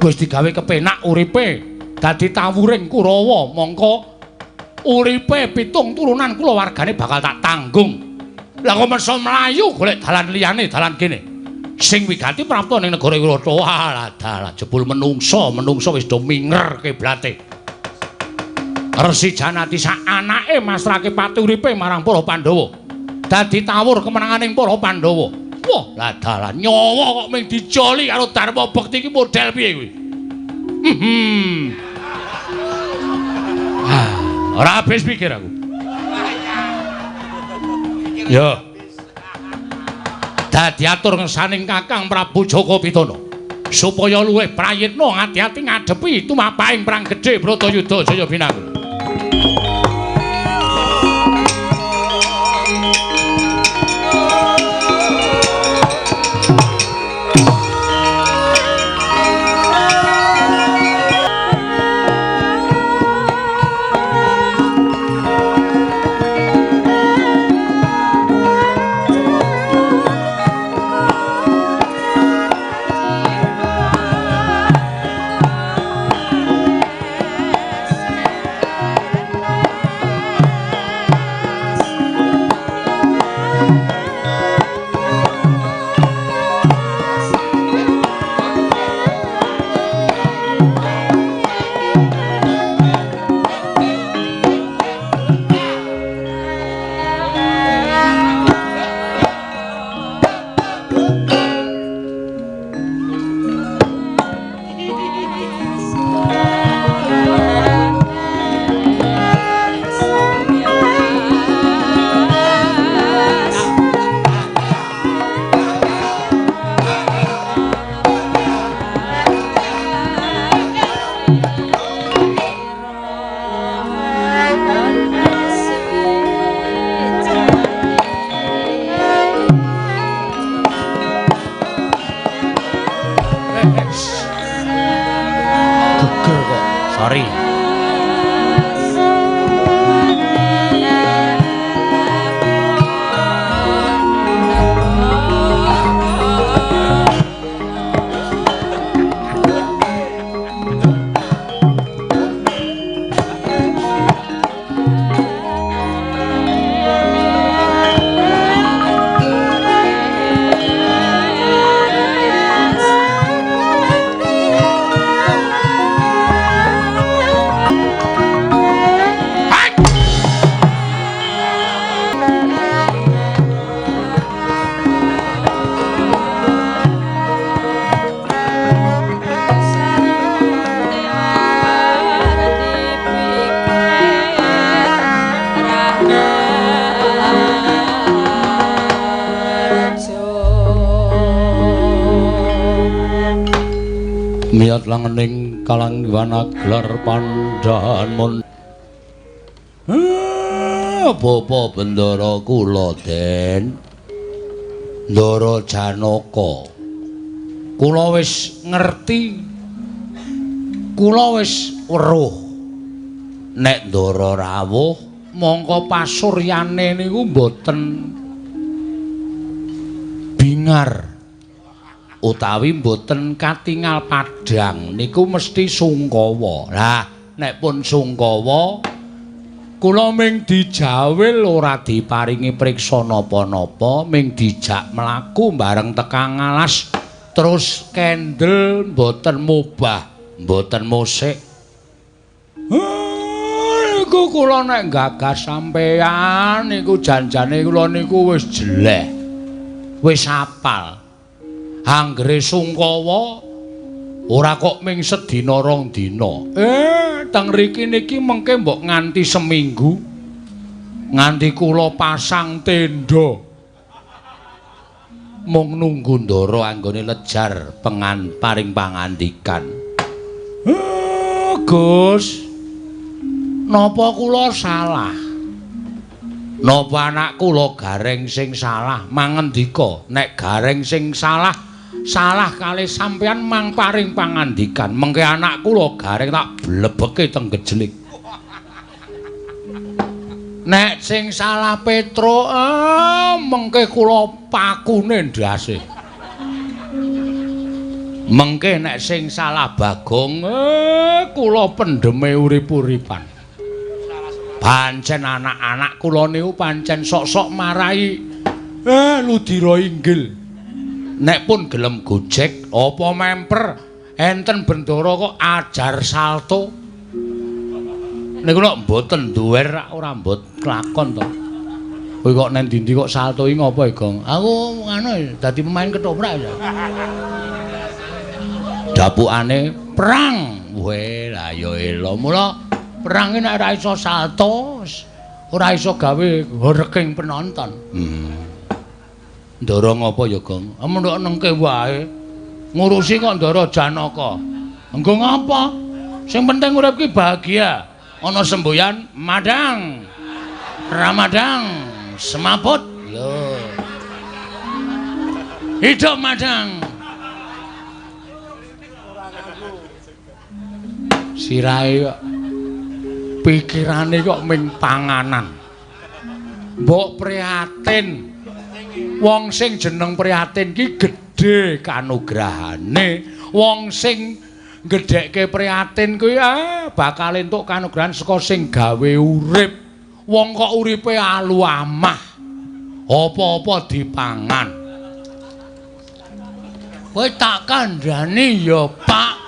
Wis digawe kepenak uripe, dadi tawuring Kurawa, mongko uripe pitung turunan kulawargane bakal tak tanggung. Lah kok meso mlayu golek dalan liyane, dalan kene. Sing wigati prapta ning negara Wirata. Walah, dalah jebul menungso, menungso wis do minger kiblate. Resi Janati sak anake masrahke pati uripe marang para Pandhawa. Dadi tawur kemenanganing para Pandhawa. Wah, lah dalah nyawa kok mung dijoli karo Dharma Bekti iki model piye kuwi? Ora habis pikir aku. Ya. Dadi atur ngersaning Kakang Prabu Jaka Pitana supaya luwih prayitna ati-ati ngadepi tumapaing perang gedhe Bratayuda Jaya Binangun. Miyat langening kalanggiwana gelar pandhahan mun. Bapa Bendara kula Den Ndara Janaka, kula wis ngerti, kula wis weruh nek Ndara rawuh mongko pasuryane niku mboten bingar. Utawi mboten katingal padhang niku mesti sungkawa. Lah nek pun sungkawa kula ming dijawil ora diparingi priksa napa-napa, ming dijak mlaku bareng tekan alas terus kendel mboten mubah, mboten musik. Niku kula nek gagas sampeyan niku janjane kula niku wis jeleh. Wis apal. Anggere sungkawa ora kok ming sedina rong dina. Teng riki niki mengke mbok nganti seminggu. Nganti kula pasang tenda. Mung nunggu ndara anggone lejar pengan paring pangandikan. Gus. Napa kula salah? Napa anak kula Gareng sing salah? Mangendika, nek Gareng sing salah, salah kalih sampeyan mang paring pangandikan. Mengke anak kula Gareng tak blebeke teng gejlik. Nek sing salah Petruk, mengke kula pakune ndase. Mengke nek sing salah Bagong, kula pendheme urip-uripan. Pancen anak-anak kula niku pancen sok-sok marai ludira inggil. Nek pun gelem gojek apa memper enten bendara kok ajar salto. Niku nek mboten duwer ora mbot klakon to. Kowe kok nang ndi kok salto iki ngopo, Gong? Aku ngono dadi pemain ketoprak ya. Dapukane perang. Weh, lah ya elo. Mula perang nek ora iso salto, ora iso gawe horking penonton. Ndara ngopo ya, Gong? Mendhok nengke wae. Ngurusi kok Ndara Janaka. Engko ngapa? Sing penting urip ki bahagia. Ana semboyan madang. Ramadang semaput. Lho. Hidup madang. Sirahe kok pikirane kok ming panganan. Mbok prihatin. Wong sing jeneng prihatin ki gedhe kanugrahane. Wong sing gedhekke prihatin kuwi bakal entuk kanugrahan saka sing gawe urip. Wong kok uripe alu amah. Apa-apa dipangan. Kowe tak kandhani ya, Pak.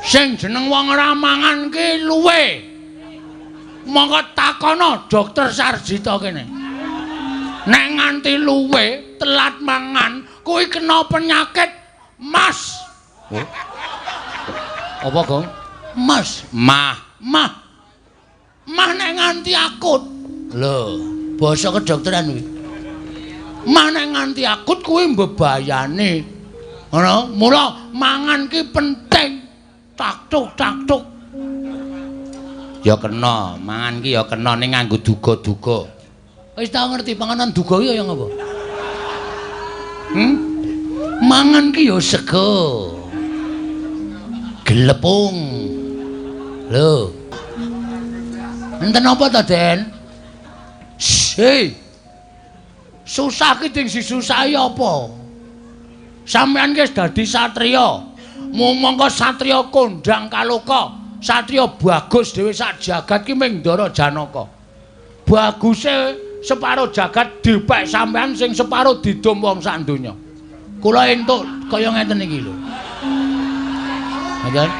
Sing jeneng wong ora mangan ki luwe. Monggo takono dokter Sarjito kene. Nek nganti luwe, telat mangan, kuwi kena penyakit mas. Oh. Apa, Gong? Mas, mah, mah. Mah nek nganti akut. Lho, basa kedokteran kuwi. Mah nek nganti akut kuwi mbebayani. Ngono, mula mangan ki penting. Taktuk taktuk. Ya kena, mangan ki ya kena ning nganggo duga-duga. Wis tau ngerti panganan duga ki kaya ngapa? Mangan ki ya sego. Glepung. Lho. Enten apa ta, Den? Hei. Susah ki sing disusahi apa? Sampeyan ki wis dadi satriya. Mongko satriya kondang kaloka, satriya bagus dhewe sak jagat ki ming Ndara Janaka. Baguse separo jagat dipek sampean sing separo didum wong sak donya. Kula entuk kaya ngeten iki lho. Ngoten.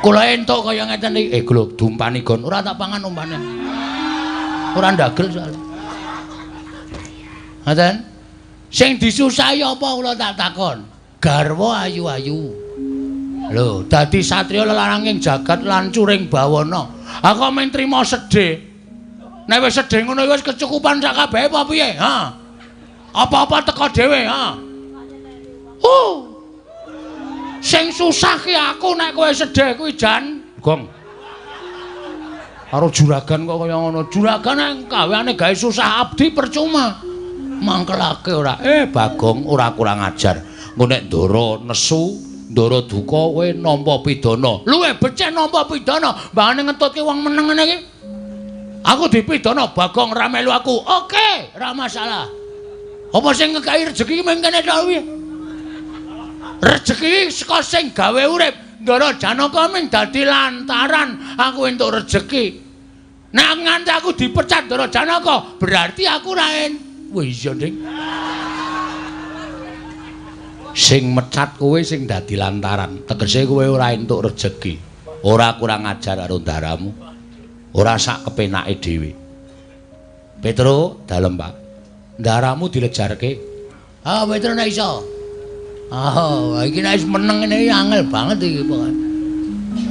Kula entuk kaya ngeten iki. Lho dumpani gon ora tak pangan umpane. Ora ndagel soalé. Ngoten. Sing disusahi apa kula tak takon? Garwa ayu-ayu. Lho, dadi satriya lelaranging jagat lan curing bawana. Aku mung trima sedih. Nek wis sedih ngono wis kecukupan sak kabehe apa piye? Ha. Apa-apa teko dhewe, ha. Sing susah ki aku nek kowe sedih kuwi jan. Gong. Karo juragan kok kaya ngono. Juragan nek gaweane gawe susah abdi percuma. Mangkelake ora. Bagong ora kurang ajar. Engko nek ndara nesu, ndara duka kowe nampa pidana. Luwe becik nampa pidana, mbangane ngetutke wong meneng ngene iki. Aku dipidana Bagong ra melu aku. Oke, ra masalah. Apa sing ngekeki rejeki iki mung kene tok piye? Rejeki saka sing gawe urip. Ndara Janaka ming dadi lantaran aku entuk rejeki. Nek nganti aku dipecat Ndara Janaka, berarti aku ora Wah iya, Dik. Sing mecat kowe sing dadi lantaran, tegese kowe ora entuk rejeki. Ora kurang ajar karo ndaramu. Ora sak kepenake dhewe. Petro, dalem, Pak. Ndaramu dilejarke. Ah, Petro nek iso. Ah, iki nek wis meneng ngene iki angel banget iki pokoke.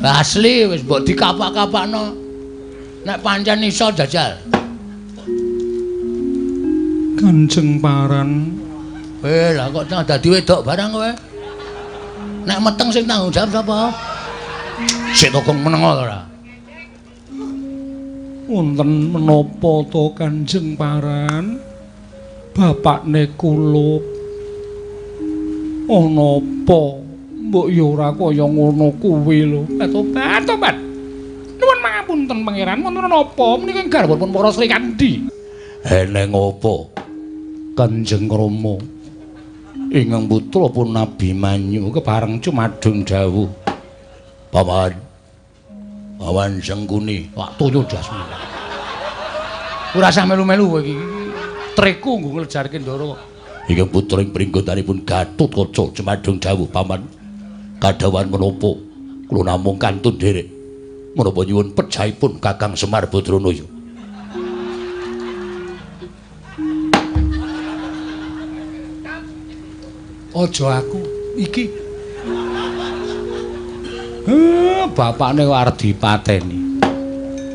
Asli wis mbok dikapak-kapakno. Nek pancen iso jajal. Kanjeng Paran. Lah kok dadi wedok barang kowe. Nek meteng sing tanggung jawab sapa? Sik to kong meneng ora. Wonten menapa to Kanjeng Paran? Bapakne kulup. Ana apa? Mbok ya ora kaya ngono kuwi lho. Tobat, tobat. Nuwun pangapunten pangeran, wonten napa menika garwanipun para Srikandhi? Eneng apa? Kanjeng Rama ingkang putra pun Abimanyu kepareng cumadung dawuh. Paman. Paman Sengkuni, wak toyo dasmu. Ora usah melu-melu kowe iki. Treku nggo nglejarke Ndara. Ingkang putra ing pringgotanipun Gatotkaca cumadung dawuh, Paman. Kadhawan menapa kula namung kantun nderek. Menapa nyuwun pejahipun Kakang Semar Badranaya. Aja aku iki. Bapakne kok arep dipateni.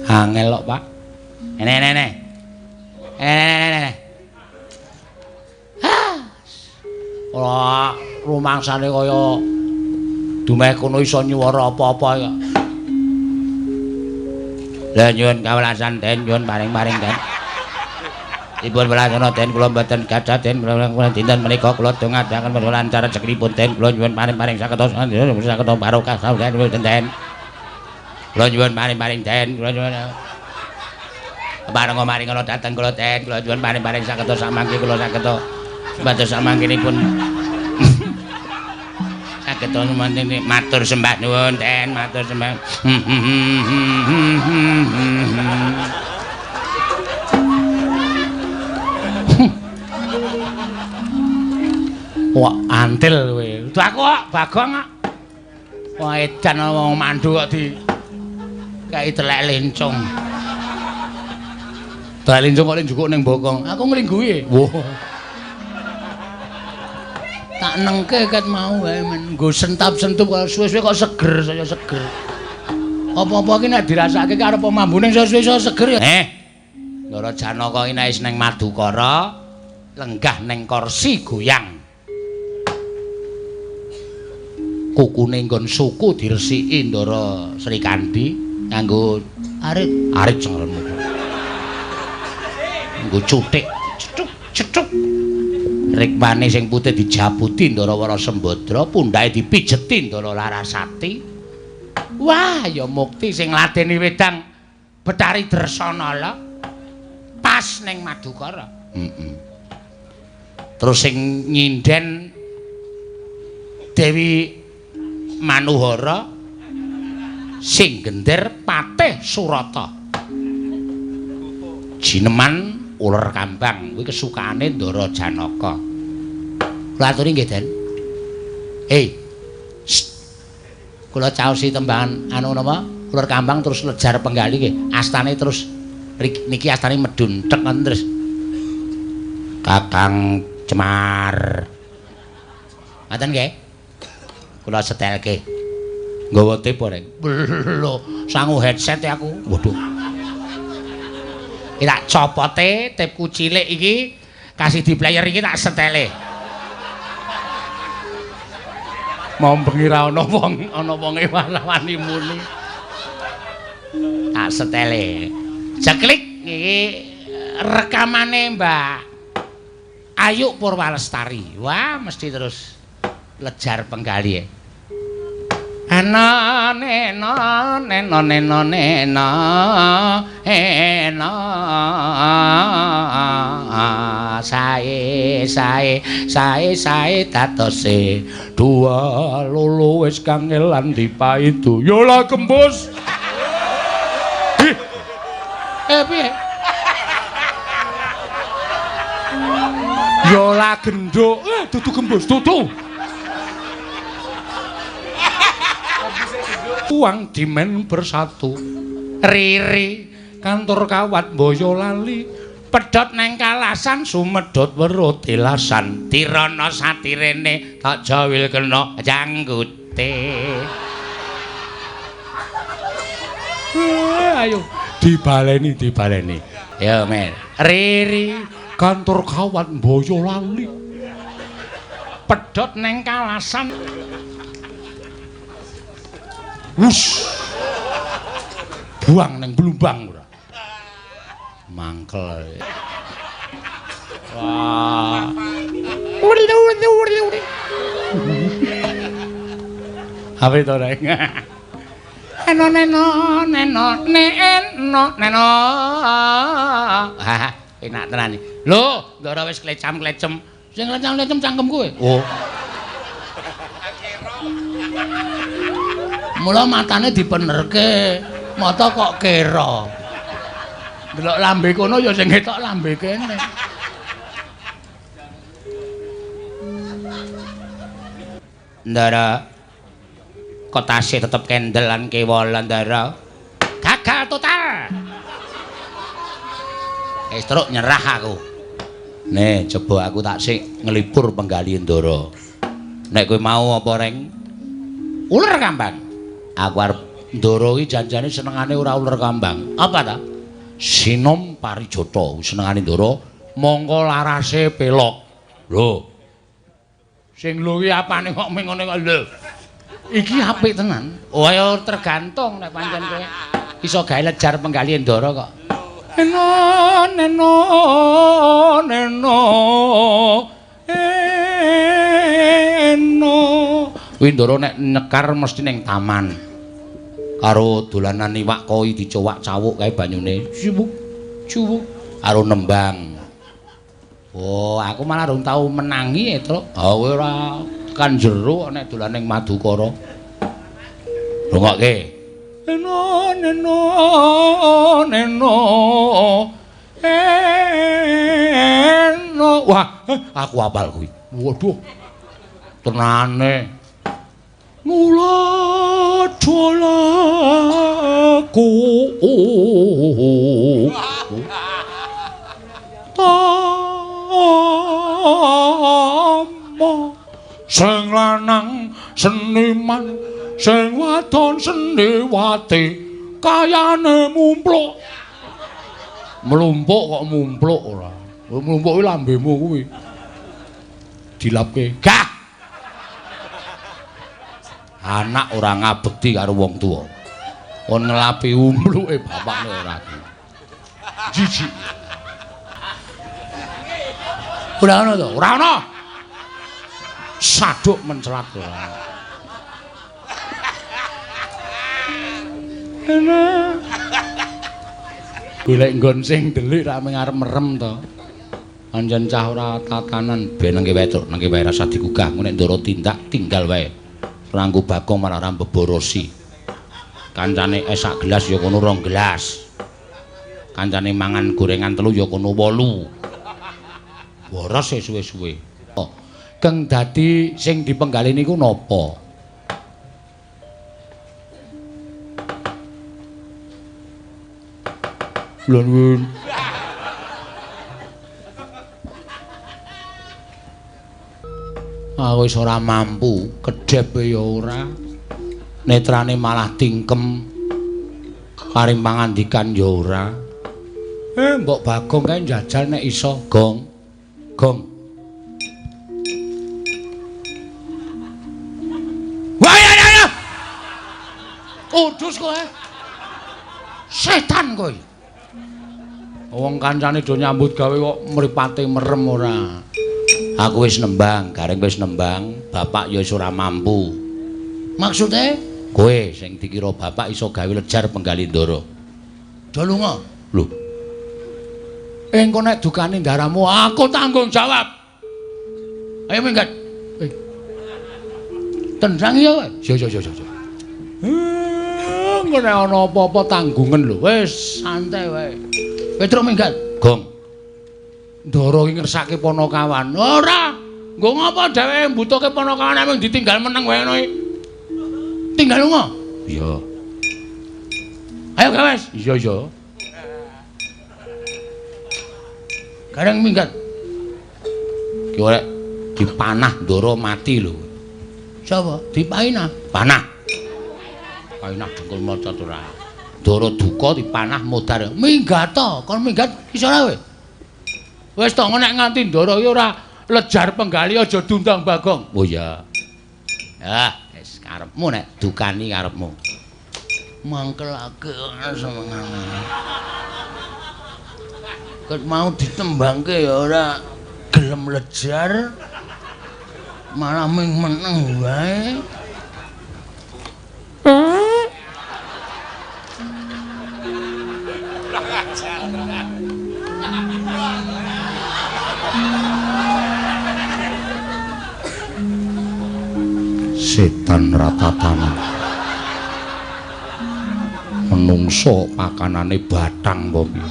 Angel kok, Pak. Ene ene ene. Ene ene. Ora rumangsane kaya dumeh kono iso nyuwara apa-apa ya. Lah nyuwun kawelasan den, nyuwun paring-paring den. Dipun welasana den kula mboten gadah den kula dinten menika kula dongaaken muga lancar rezekinipun den kula nyuwun paring-paring saged saged barokah den den. Kula nyuwun paring-paring den kula nyuwun bareng maring kula dhateng kula den kula nyuwun paring-paring saged samangke kula saged mboten samangkenipun saged matur sembah nuwun den matur sembah. Wah, antil kowe. Udah aku kok Bagong kok. Wah, edan wong mandu kok di kae telek lencung. Telek lencung kok njukuk ning bokong. Aku nglingguhi. Wah. Tak nengke ket mau wae men nggo sentap-sentup suwe-suwe kok seger saya seger. Apa-apa iki nek dirasake karo apa mambune suwe-suwe iso seger ya. Ndara Janaka iki nek wis ning Madukara lenggah ning kursi goyang. Kukune nggon suku diresiki Ndara Srikandhi nganggo arit. Arit cengremu. Nggo cuthik, cethuk cethuk. Rikmane sing putih dijabuti Ndara Wara Sembadra, pundhake dipijeti Ndara Larasati. Wah, ya mukti sing ngladeni wedang Betari Dresanala pas ning Madukara. Heeh. Terus sing nyinden Dewi Manuhara sing gender Patih Surata. Jineman uler kambang kuwi kesukaane Ndara Janaka. Kula aturi nggih, Den. Kula caosi tembangan anu napa? Uler kambang terus lejar penggali nggih. Astane terus niki astane medun tek ngoten terus. Kakang Cemar. Ngoten nggih. Kula setelke. Nggawa tip ora? Lho, sangu headset aku. Waduh. Iki tak copote tipku cilik iki kasih di player iki tak setele. Mau bengi ra ana wong, ana wonge wani muni. Tak setele. Jeklik iki rekamane Mbak Ayu Purwalestari. Wah, mesti terus lejar penggali. Ena nena nena nena nena ena sae sae sae sae dadose dua lolo wis kangelan dipaidu ya lah gembus. Piye ya lah genduk dudu gembus dudu uang dimen bersatu riri kantor kawat Boyolali pedhot neng kalasan sumedhot weruh tilasan tirana satirene tak jawil kena janggute. Ayo dibaleni dibaleni ya men riri kantor kawat Boyolali pedhot neng kalasan. Wush. Buang neng blumbang ora. Mangkel. Wah. Apa itu reng? Eno neno neno neno neno. Hah, enak tenan iki. Lho, ndara wis klecam-klecem. Sing klecam-klecem cangkem kowe. Oh. Mula matane dipenerke, mata kok kera. Delok lambe kono ya sing ketok lambe kene. Ndara kok tasih tetep kendel lan kewala ndara. Gagal total. Wis truk nyerah aku. Nih, coba aku tak sik ngelipur penggali ndara. Nek kowe mau apa reng? Uler kambang. Aku arep ndara iki janjane senengane ora uler kambang. Apa ta? Sinom Parijata senengane ndara mongko larase pelok. Lho. Sing lho iki apane kok mengene kok lho. Iki apik tenan. Oh ya tergantung nek pancen kowe iso gawe lejar penggali ndara kok. Eno neno neno eno. Kuwi ndara nek nyekar mesti ning taman. Karo dolanan iwak koi dicowak-cawuk kae banyune. Cuwuk cuwuk karo nembang. Oh, aku malah rung tau menangi e, Truk. Ha kowe ora kan jero nek dolan ning Madukara. Rungokke. Eno neno neno eno. Wah, aku hafal kuwi. Waduh. Tenane. Mula dolaku tama sing lanang seniman sing wadon seniwati kayane mumpluk. Mlumpuk kok mumpluk ora. Mlumpuk kuwi lambemu kuwi. Dilapke. Gah. Anak ora ngabekti karo wong tuwa. Kon ngelapi umpluke bapakne ora. Jijik. Ora ono to? Ora ono. Saduk mencelat ora. Ana. Golek nggon sing delik ra mung arep merem to. Anjen cah ora tatanan ben nangke wae truk, nangke wae rasa digugah nek ndara tindak tinggal wae. Ranggo Bagong malah ora mbeborosi. Kancane es sak gelas ya kono 2 gelas. Kancane mangan gorengan 3 ya kono 8. Boros e suwe-suwe. Oh, keng dadi sing dipenggali niku napa? Lha nuwun. Aku wis ora mampu, kedhep ya ora. Netrane malah tingkem. Karim pangandikan ya ora. Mbok Bagong kae njajal nek iso, Gong. Gong. Wah ya ya. Udus kowe. Setan kowe. Wong kancane do nyambut gawe kok mripate merem ora. Aku wis nembang, gareng wis nembang, bapak ya wis ora mampu. Maksude Kowe sing dikira bapak iso gawe lejar penggali Ndara. Do lunga. Lho. Engko nek dukane ndaramu aku tanggung jawab. Ayo minggat. Tendang ya kowe. Yo yo yo yo. Engko nek ana apa-apa tanggungan lho. Wis santai wae. Petruk minggat. Gong. Ndara iki ngersake Panakawan. Ora. Nggo ngapa dheweke mbutuhke Panakawan mung ditinggal meneng wae ngono iki. Tinggal lunga. Iya. Ayo gawes. Iya iya. Gareng minggat. Ki ora dipanah Ndara mati lho. Sapa? Dipainah. Panah. Painah dengkul maca ora. Ndara duka dipanah modar. Minggat to, kon minggat iso ora kowe? Wis to nek nganti Ndara iki ora lejar penggali aja diundang Bagong. Oh iya. Ah, wis karepmu nek dukani karepmu. Mangkelake senengane. Ket mau ditembangke ya ora gelem lejar. Malah ming meneng wae. Setan ratatana. Menungso pakanane bathang apa piye?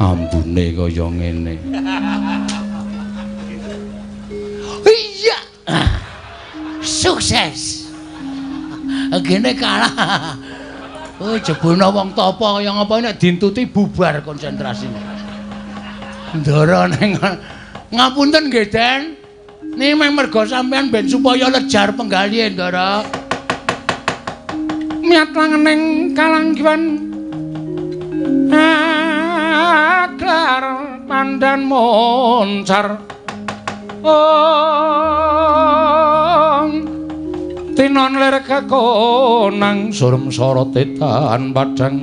Ambune kaya ngene. Iya. Sukses. Gene kalah. Oh, jebulna wong tapa kaya ngapa nek dintuti bubar konsentrasine. Ndara ning ngapunten nggih, Den. Niki mung merga sampean ben supaya lejar penggalihe, Ndara. Miyat langening kalanggiwan aglar pandan moncar. Ong tinon lir kekonang surem sorote tan padhang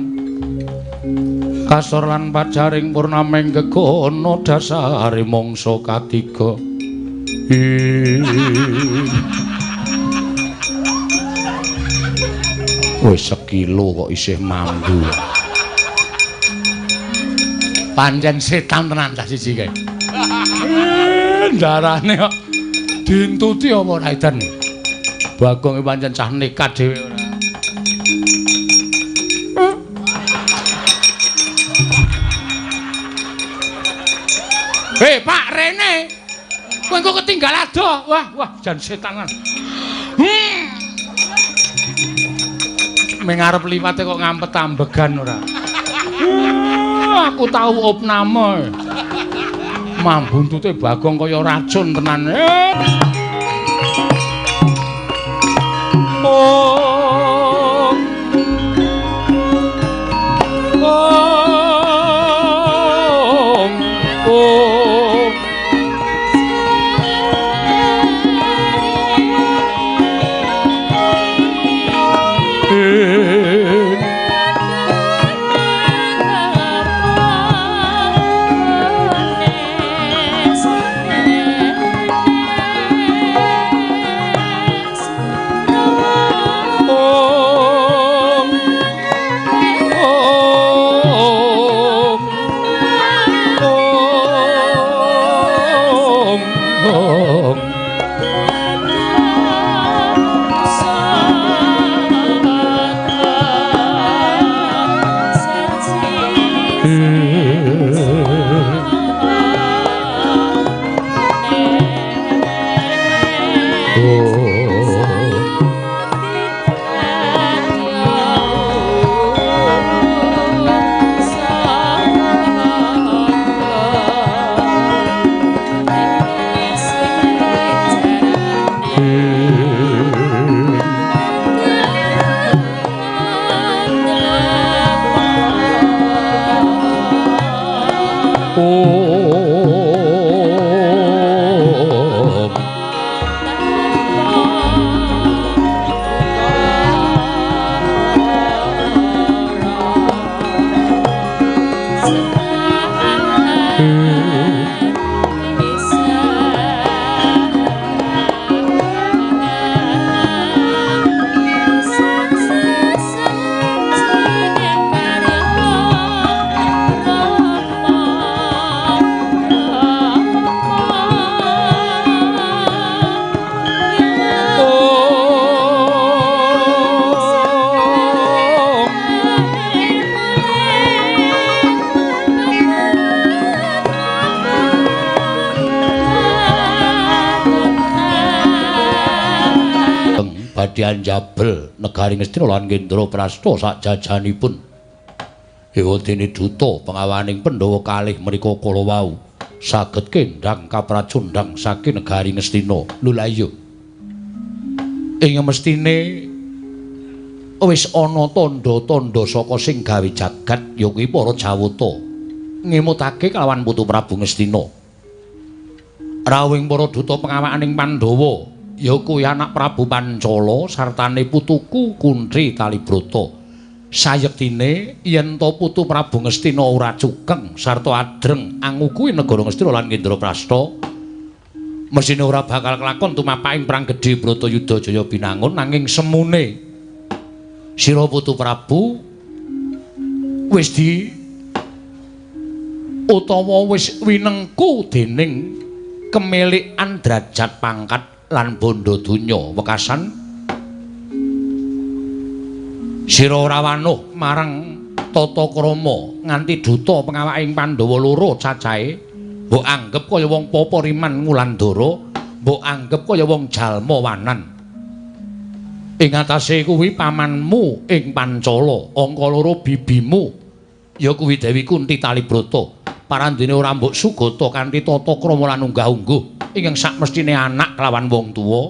kasor lan pajaring purnaming gegono dasare mangsa katiga. Wis sekilo kok isih mambu. Pancen setan tenan cah siji kae. Ndarane kok dintuti apa ora edan. Bagong iki pancen cah nekat dhewe ora. Hei Pak rene. Kowe engko ketinggal adoh. Wah, wah jan setanan. Ming arep liwate kok ngampet ambegan ora. Aku tau opname. Mambuntute Bagong kaya racun tenan. Om. Om. Om. Om. Badhe anjabel negari Ngastina lan Indraprasta sak jajanipun. Ewadene duta pengawaning Pandhawa kalih menika kala wau saged kendhang kapracundhang saking negari Ngastina. Lho la iya. Ing mestine wis ana tandha-tandha saka sing gawe jagat ya kuwi para Jawata ngemutake kelawan Putu Prabu Ngastina. Rawuhing para duta pengawakaning Pandhawa ya kuwi anak Prabu Pancala sartane putuku Kunthi Talibrata. Sayektine yen to Putu Prabu Ngastina ora cukeng sarta adreng angukuhi negara Ngastina lan Indraprasta, mesthine ora bakal kelakon tumapaking perang gedhe Bratayuda Jaya Binangun. Nanging semune sira Putu Prabu wis di utawa wis winengku dening kemelikan derajat pangkat lan bondo donya wekasan sira ora wanuh marang tata krama nganti duta pengawaking Pandhawa loro cacahe mbok anggep kaya wong papa riman Ngulandara, mbok anggep kaya wong jalma wanan. Ing atase kuwi pamanmu ing Pancala, angka loro bibimu ya kuwi Dewi Kunthi Talibrata. Parandene ora mbok sugata kanthi tata krama lan unggah-ungguh ingkang sakmestine anak kelawan wong tuwa,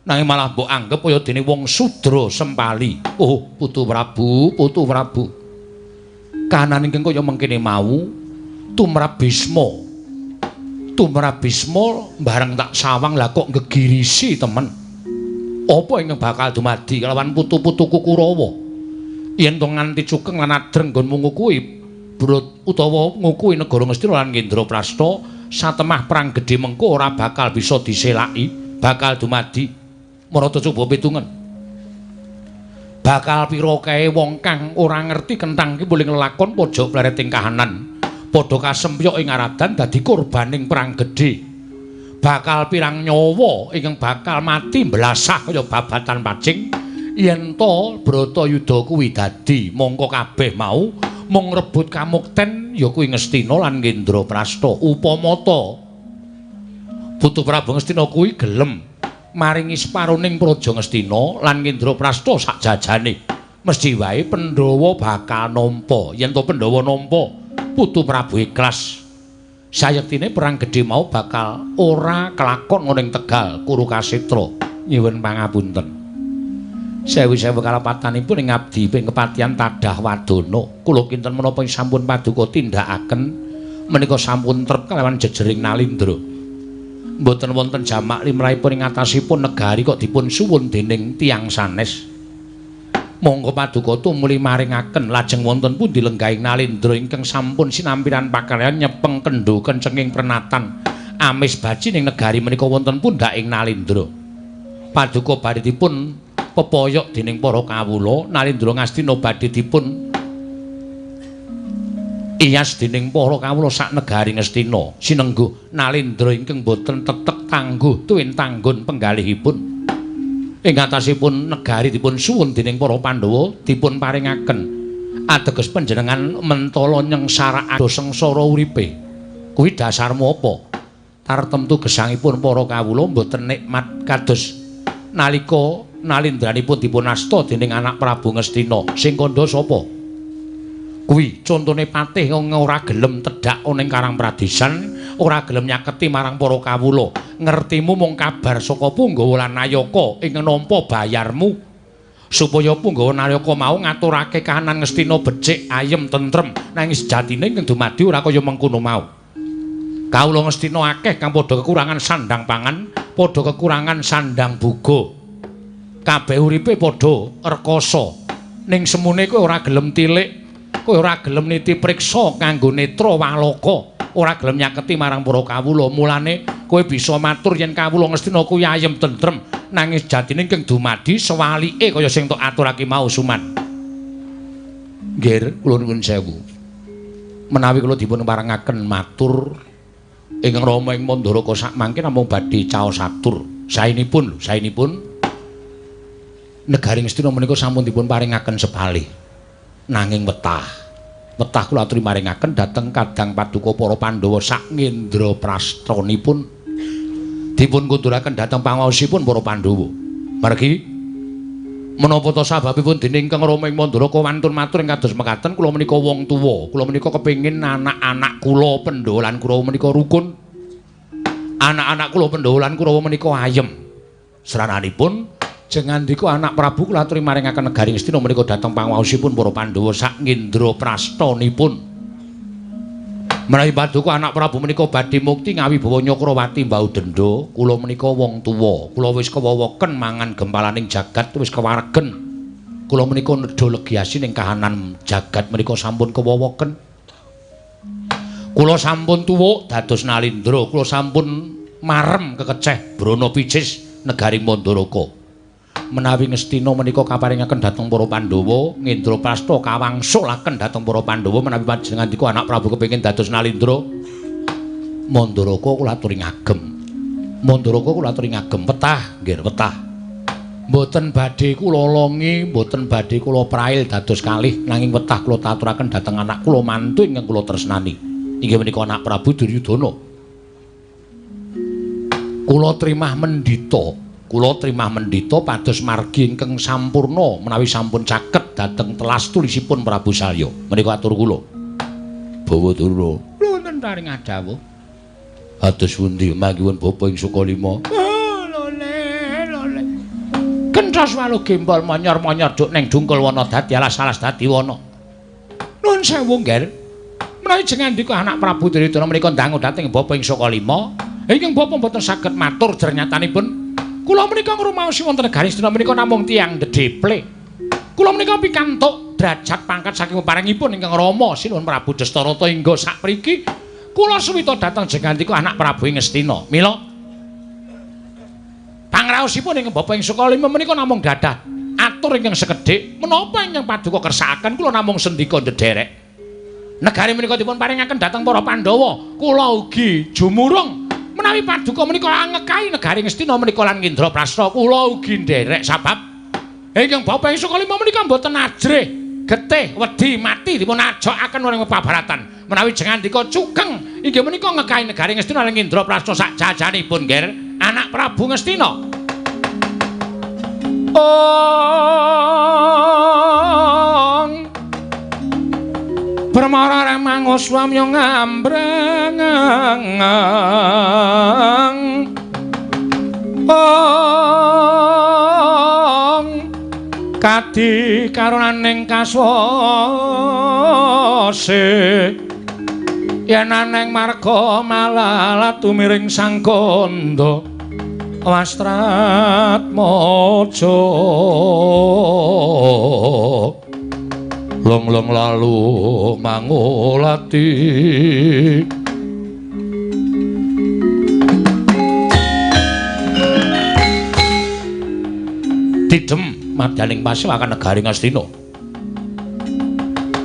nanging malah mbok anggep kaya dene wong sudra sempali. Oh, Putu Prabu, Putu Prabu. Kahanan ingkang kaya mengkene mau tumrap Bisma. Tumrap Bisma bareng tak sawang lah kok gegirisi temen. Apa ingkang bakal dumadi kelawan putu-putuku Kurawa? Yen to nganti cukeng lan adreng nggonmu ngukuhi brut utawa ngukuhi negara Ngastina lan Indraprasta, satemah perang gedhe mengko ora bakal bisa diselaki, bakal dumadi. Marata coba pitungen. Bakal pira kae wong kang ora ngerti kenthang ki boleh nglakon pojok plereting kahanan. Padha kasempyok ing aradan dadi korbaning perang gedhe. Bakal pirang nyawa ingkang bakal mati mblasah kaya babatan pacing yen to Bratayuda kuwi dadi mongko kabeh mau mung rebut kamukten ya kuwi Ngastina lan Indraprasta. Upama ta Putu Prabu Ngastina kuwi gelem maringi separoning praja Ngastina lan Indraprasta sak jajane, mesthi wae Pandhawa bakal nampa. Yen to Pandhawa nampa, Putu Prabu ikhlas. Sayektine perang gedhe mau bakal ora kelakon ana ing Tegal Kurukasetra. Nyuwun pangapunten. Sewu-sewu kalepatanipun ing abdi ing kepatihan tadah wadana. Kula kinten menapa ing sampun paduka tindakaken menika sampun trep kalawan jejering nalindra. Mboten wonten jamak limrahipun ing atasipun negari kok dipun suwun dening tiyang sanes. Monggo paduka tumuli maringaken lajeng wonten pundi lenggahing nalindra ingkang sampun sinampiran pakaryan nyepeng kendho kencenging prenatan amis baci ning negari menika wonten pundhaking nalindra. Paduka badhe dipun pepoyok dening para kawula, nalindra Ngastina badhe dipun iyas dening para kawula sak negari Ngastina. Sinengguh nalindra ingkang boten tetek tangguh tuwin tanggon penggalihipun. Ing atasipun negari dipun suwun dening para Pandhawa dipun paringaken ateges panjenengan mentala nyengsarakaken sengsara uripe. Kuwi dasarmu apa? Tartemtu gesangipun para kawula mboten nikmat kados nalika nalindranipun dipun asta dening anak Prabu Ngastina. Sing kandha sapa? Kuwi contone patih ora gelem tedhak ana ing Karang Pradesan, ora gelem nyaketi marang para kawula. Ngertimu mung kabar saka Punggawa lan Nayaka ing nampa bayarmu supaya Punggawa Nayaka mau ngaturake kahanan Ngastina becik, ayem, tentrem. Nanging sejatine ingkang dumadi ora kaya mengkono mau. Kawula Ngastina akeh kang padha kekurangan sandang pangan, padha kekurangan sandang boga. Kabeh uripe padha rekasa. Ning semune kowe ora gelem tilik, kowe ora gelem niti priksa kanggo netra waloka, ora gelem nyaketi marang para kawula. Mulane kowe bisa matur yen kawula Ngastina kuwi ayem tentrem, nanging sejatine ingkang dumadi sewalike kaya sing tok aturake mau Suman. Nggih, kula nuwun sewu. Menawi kula dipun parengaken matur ingkang Rama ing Mandaraka sakmangke namung badhe caos atur. Saenipun lho, saenipun negari Ngastina menika sampun dipun paringaken sepalih. Nanging wetah. Wetah kula aturi maringaken dhateng kadang paduka para Pandhawa sak ngendraprasthanipun dipun kunduraken dhateng pangaosipun para Pandhawa. Margi Menapa ta sababipun dene ingkang Rama ing Mandaraka wantun matur ing kados mekaten kula menika wong tuwa. Kula menika kepengin anak-anak kula Pandhawa lan Kurawa menika rukun. Anak-anak kula Pandhawa lan Kurawa menika ayem. Srananipun jengandika anak Prabu kula aturi maringaken negari Ngastina menika dhateng panguwaosipun para Pandhawa sak ngendraprasthanipun. Menawi paduka anak Prabu menika badhe mukti ngawibawa Nyakrawati mbau denda, kula menika wong tuwa, kula wis kewowoken mangan gempalaning jagat wis kewaregen. Kula menika nedha legi asin ing kahanan jagat menika sampun kewowoken. Kula sampun tuwuk dados Nalindra, kula sampun marem kekeceh brana picis negari Mandaraka. Menawi Ngastina menika kaparingaken dhateng para Pandhawa, Ngendraprasta kawangsulaken dhateng para Pandhawa menawi panjenengan anak Prabu kepengin dados Nalindra. Mandaraka kula aturi ngagem. Mandaraka kula aturi ngagem wetah, nggih wetah. Mboten badhe kula longi, mboten badhe kula prail dados kalih, nanging wetah kula aturaken dhateng anak kula mantu ingkang kula tresnani. Inggih menika anak Prabu Duryudana. Kula trimah mendhita. Kula trimah mendhita pados margi ingkang sampurna menawi sampun caket dhateng telas tulisipun Prabu Salya. Menika atur kula. Bawa Durna. Wonten paring adhawuh. Atus pundi manggiwun bapa ing Sukalima? Oh, lole, lole. Kenthos walu gembol monyor-monyor duk ning dungkul wana dadi alas-alas dadi wana. Nuwun sewu, Ngger. Menawi jengandika anak Prabu Duryudana menika ndangu dhateng bapa ing Sukalima, ingkang bapa mboten saged matur jernyatanipun. Kula menika ngrumaosi wonten negari Astina menika namung tiyang dedeple. Kula menika pikantuk derajat pangkat saking peparengipun ingkang Rama Sinuwun Prabu Dastarata hingga sapriki kula suwita dhateng jengandika anak Prabu ing Ngastina. Mila pangraosipun ingkang bapa ing Sukalima menika namung gadah atur ingkang sekedhik menapa ingkang paduka kersakaken kula namung sendika ndederek. Negari menika dipun paringaken dhateng para Pandhawa, kula ugi jumurung menawi paduka menika angekahi negari Ngastina menika lan Ngendraprasta kula ugi nderek sabab ingkang bapa ing Sukalima menika mboten ajrih getih wedi mati dipun ajokaken wonten pabaratan menawi jengandika cukeng inggih menika ngekahi negari Ngastina lan Ngendraprasta sak jajanipun Ngger anak Prabu Ngastina. Ong Permara remangus wamya ngambrang ong kadi karunaning kaswase yen aneng marga malalat tumiring sang kandha wastratmaja long-long lalu mangulati. Tidem madyaning pasewakan negari Ngastina.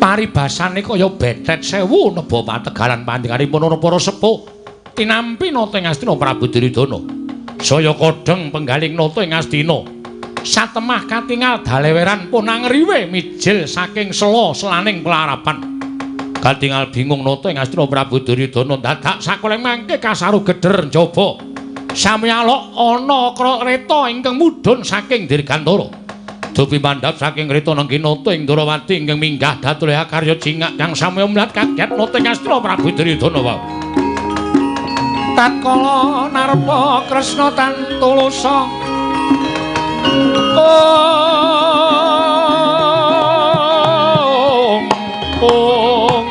Paribasane kaya bethet sewu neba pategalan pandinganipun para sepuh tinampi nata ing Ngastina Prabu Duryudana. Saya kodheng penggaling nata ing Ngastina. Satemah katingal daleweran punang riwe mijil saking sela selaning pelarapan. Katingal bingung nata ing Astina Prabu Duryudana dadak sakoleng mangke kasaru geder njaba. Samyalok ana kreta ingkang mudhun saking dirgantara. Dupi mandhap saking kreta nengki nata ing Ndrawati ingkang minggah datulih karya cingak kang samya mlihat kaget nata ing Astina Prabu Duryudana wau. Tatkala narpa Kresna tan tulusa ong ong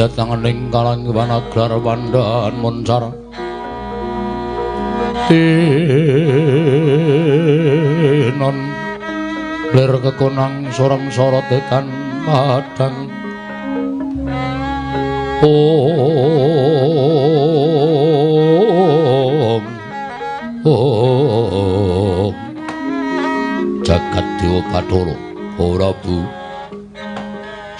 Ya tangening kalang wanaglar pandan moncar tinon lir kekonang soram sorot etan padang. Om Om Jagat Dewa Bathara Prabu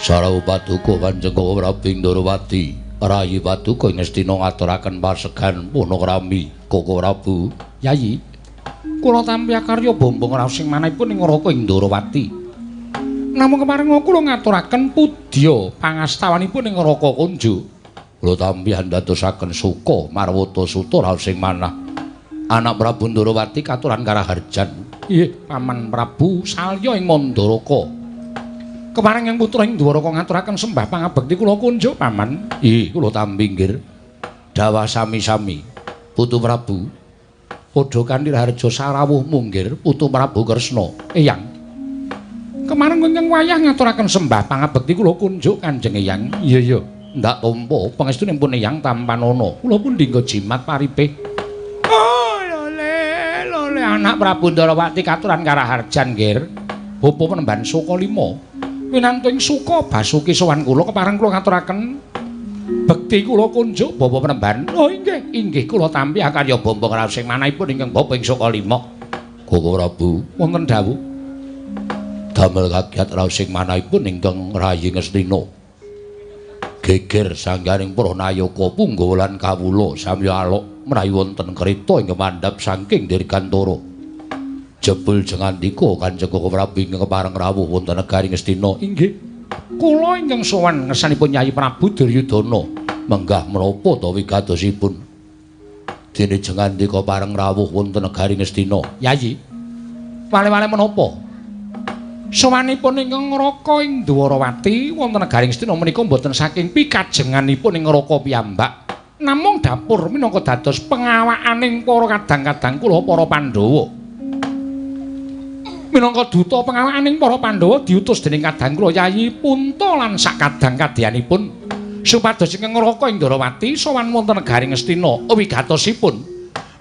Sarawu Paduka Kanjeng Prabu Ndorowati Rayi Paduka ing Ngastina ngaturaken pasegan Purnakrami Koko Prabu. Yayi, kula tampi akarya bombong raos sing manahipun ing Raka ing Ndorowati. Namung keparenga kula ngaturaken pudya pangastawanipun ing Raka Kunju. Kula tampi andadosaken suka marwata suta raos sing manah. Anak Prabu Ndorowati katuran karaharjan. Nggih, Paman Prabu Salya ing Mandaraka. Kepareng ing putra ing Dwaraka ngaturaken sembah pangabekti kula kunjuk, Paman. Nggih, kula tampi nggih. Dawah sami-sami. Putu Prabu padha kanthi raharja sarawuh munggir Putu Prabu Kresna. Eyang. Kemareng ingkang wayah ngaturaken sembah pangabekti kula kunjuk Kanjeng Eyang. Iya iya, ndak tampa pangestunipun Eyang tampanana. Kula pun dinggo jimat paripe. Oh, lole, lole anak Prabu Ndorowati katuran karaharjan nggir. Bapa penemban Suka Lima. Winantu ing Suka Basuki sowan kula kepareng kula ngaturaken bekti kula kunjuk bapa penemban. Oh inggih, inggih kula tampi akarya bombong raos sing manahipun ingkang bapa ing Suka Lima. Koko Prabu wonten dawuh damel kagiat raos sing manahipun ingkang rayi Ngastina. Geger sanggaring para nayaka punggawa lan kawula samya alok mrayu wonten kreta ingkang mandhap saking Dirgantara. Jebul jengandika Kanjeng Koko Prabu ingkang kepareng rawuh wonten negari Ngastina. Inggih. Kula ingkang sowan ngersanipun Yayi Prabu Duryudana. Menggah menapa ta wigatosipun? Dene jengandika pareng rawuh wonten negari Ngastina. Yayi. Wale-wale menapa? Sowanipun ingkang Raka ing Dwarawati wonten negari Ngastina menika mboten saking pikajenganipun ing Raka piyambak. Namung dapur minangka dados pengawakaning para kadang-kadang kula para Pandhawa. Minangka duta pengawakaning para Pandhawa diutus dening kadang kula Yayi Punta lan sakadang kadyanipun supados ingkang Raka ing Dwarawati sowan wonten negari Ngastina. Wigatosipun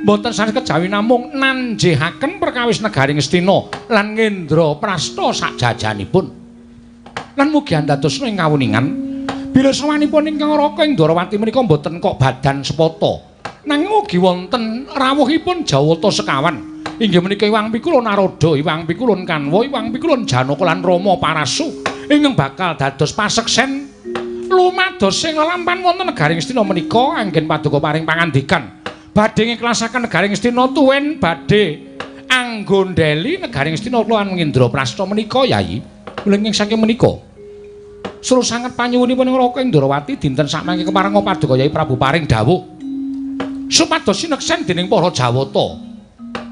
mboten sanes kejawi namung nanjehaken perkawis negari Ngastina lan ngendra prasta sajajanipun. Lan mugi andadosna ing kawuningan bilih sowanipun ingkang Raka ing Dwarawati menika mboten kok badan sepata, nanging ugi wonten rawuhipun Jawata sekawan. Inggih menika Iwang Pikulun Narada, Iwang Pikulun Kanwa, Iwang Pikulun Janaka lan Rama Parasu ingkang bakal dados paseksen lumados sing lelampan wonten negari Ngastina menika anggen paduka paring pangandikan badhe ngiklasaken negari Ngastina tuwin badhe anggondheli negari Ngastina lan Indraprasta menika Yayi. Kula ingkang saking menika suruh sanget panyuwunipun Raka ing Ndorowati dinten sakmangke keparenga paduka Yayi Prabu paring dawuh supados sineksen dening para Jawata.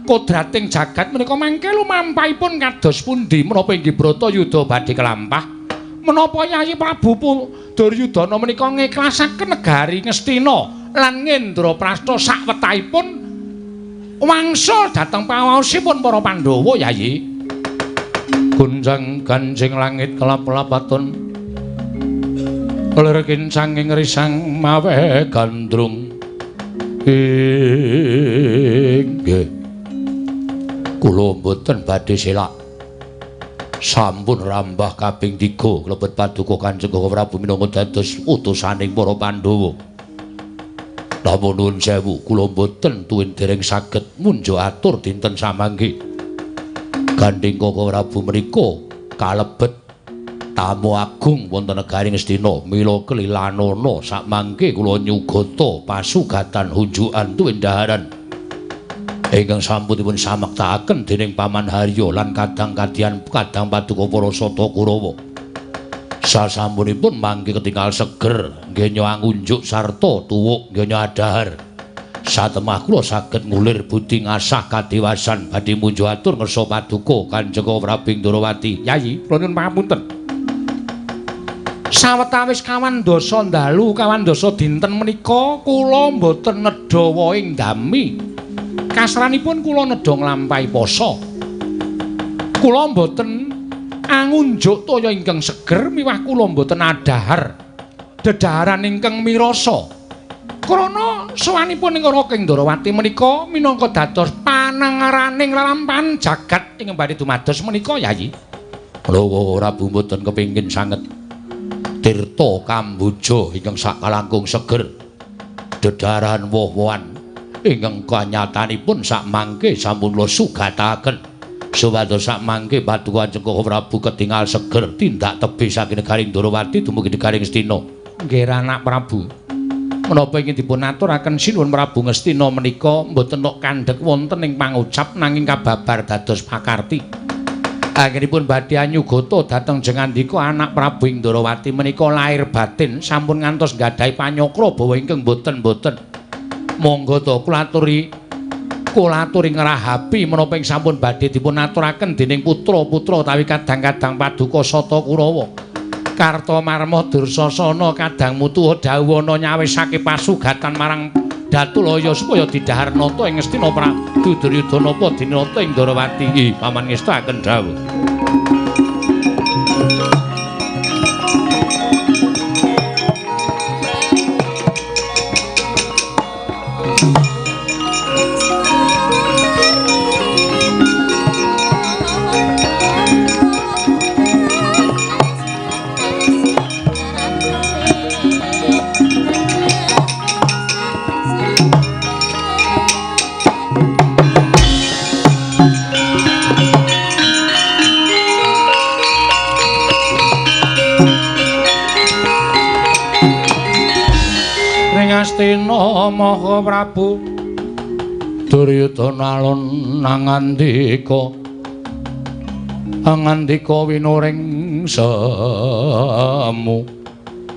Kodrating jagat menika mangke lumampahipun kados pundi menapa inggih Bratayuda badhe kelampah menapa Yayi Prabu Duryudana menika ngiklasaken negari Ngastina lan Ngendraprasta sakwetahipun wangsul dhateng pangaosipun para Pandhawa Yayi. Gunjang ganjing langit kelap-lapaton lir kincanging risang mawe gandrung. Inggih kula mboten badhe selak. Sampun rambah kaping 3 klebet paduka Kanjeng Prabu minangka dados utusaning para Pandhawa. Namung nuwun sewu kula mboten tuwin dereng saged munjuk atur dinten samangke. Gandhing Koko Prabu menika kalebet tamu agung wonten negari Ngastina mila kelilanana sakmangke kula nyugata pasugatan hunjukan tuwin daharan ingkang sampun dipun samektakaken dening Paman Harya lan kadang kadian kadang paduka para Sata Kurawa. Sasampunipun mangke ketingal seger nggenya angunjuk sarta tuwuk nggenya adhahar. Satemah kula saged ngulir budi ngasah kadewasan badhe munjuk atur ngersa paduka Kanjeng Prabu Ndorowati. Yayi, kula nyuwun pangapunten. Sawetawis kawan dasa dalu kawan dasa dinten menika kula mboten nedha wohing dami. Kasranipun kula nedha nglampahi poso. Kula mboten angunjuk toya ingkang seger miwah kula mboten adhahar. Dedaharan ingkang mirasa. Krana sowanipun ing Raka ing Ndorowati menika minangka dados panangaraning lelampahan jagat ing badhe dumados menika Yayi. Lho Prabu mboten kepingin sanget tirta kamboja ingkang sakalangkung seger. Dedaharan woh-wohan ingkang kanyatanipun sakmangke sampun kula sugataken. Supados sakmangke paduka Kanjeng Prabu ketingal seger tindak tebih saking negari Ndorowati dumugi negari Ngastina. Nggih anak Prabu. Menapa ingin dipun aturaken sinuwun Prabu Ngastina menika mboten tok kandhek wonten ing pangucap nanging kababar dados pakarti. Anggenipun badhe anyugata dhateng jengandika anak Prabu ing Ndorowati menika lair batin sampun ngantos nggadahi panyokra bawa ingkang boten-boten. Monggo to kula aturi ngrahapi menapa ing sampun badhe dipun aturaken dening putra-putra utawi kadang-kadang paduka Sata Kurawa. Kartomarma Dursasana kadang mutuha dawana nyawisake pasugatan marang Datulaya supaya didhahar nata ing Ngastina Prabu Duryudana apa dinata ing Ndorowati. Paman ngestakaken dawuh. Ngastina Maha Prabu Duryudana alun nangandika angandika winuring semu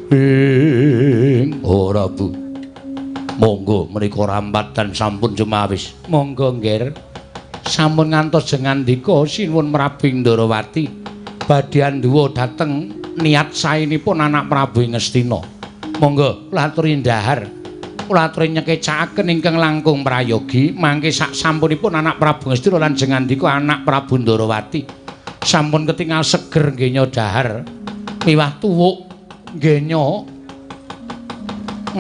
ing Prabu. Monggo menika rambatan sampun jumawis. Monggo nggih. Sampun ngantos jengandika sinuwun Prabu Ndorowati badhe anduwa dhateng niat saenipun anak Prabu Ngastina. Monggo kula aturi ndhahar, kula aturi nyekecakaken ingkang langkung prayogi mangke sak sampunipun anak Prabu Ngastina lan jengandika anak Prabu Ndorowati sampun ketingal seger nggenya dhahar miwah tuwuk nggenya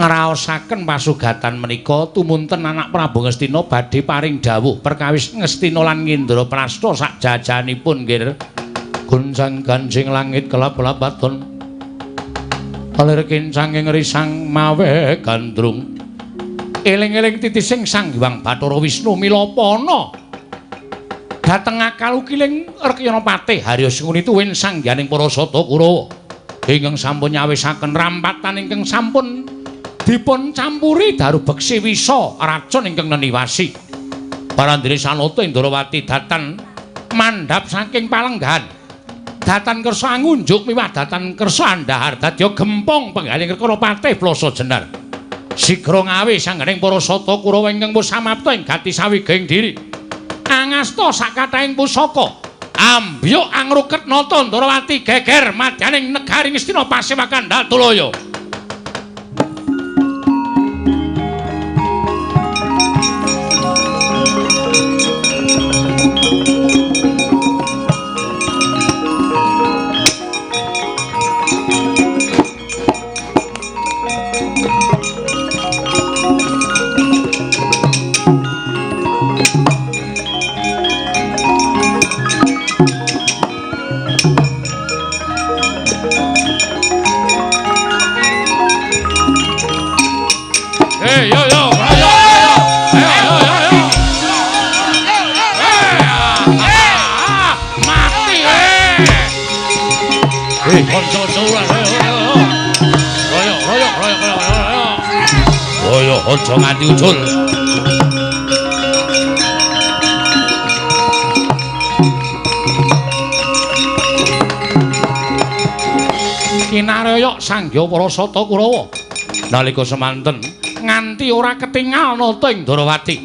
ngraosaken pasugatan menika tumunten anak Prabu Ngastina badhe paring dawuh perkawis Ngastina lan Ngendraprasta sak jajanipun nggih. Goncang ganjing langit kelap-lapaton alir kincanging risang mawe gandrung. Eling-eling titising Sang Hyang Bathara Wisnu milapana dhateng akal ukiling Rekyana Patih Harya Sengkuni tuwin sangyaning para Sata Kurawa ingkang sampun nyawisaken rampatan ingkang sampun dipun campuri daru beksi wisa racun ingkang neniwasi. Parandene sanata Indrawati datan mandhap saking palenggahan datan kersa angunjuk miwah datan kersa andhahar dadya gempong penggaling Rekana Patih Plasa Jenar. Sigra ngawe sanggening para Sata Kurawa ingkang wis samapta ing gati sawiging diri. Angasta sakathahing pusaka ambyuk angruket nata Ndorowati geger madyaning negari Ngastina pasewakan Datulaya. Aja nganti ucul. Kinaraya sangya para Sata Kurawa nalika semanten nganti ora ketingal nata ing Ndorowati.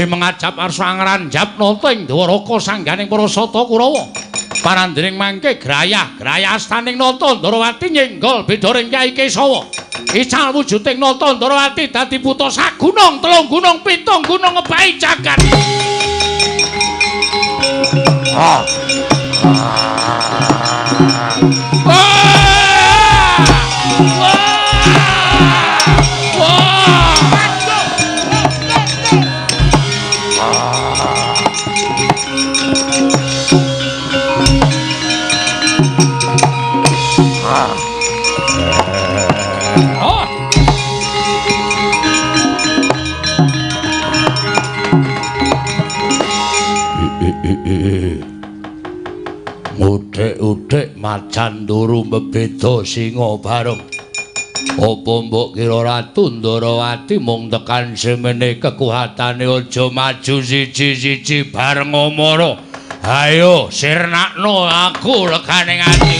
Mengajap arsa angranjap nata ing Dwaraka sangganing para Sata Kurawa. Parandening mangke grayah-grayah astaning nata Ndorowati nyenggol bedoring Kyai Kesawa. Ical wujuding nata Ndorowati dadi buta sagunung, telung gunung, pitung gunung ngebahi jagat. Ah. Ah. Senajan turu mbebeda singa bareng. Apa mbok kira Ratu Ndarawati mung tekan semene kekuatane aja maju siji-siji bareng Amara. Ayo sirnakno aku legane ati.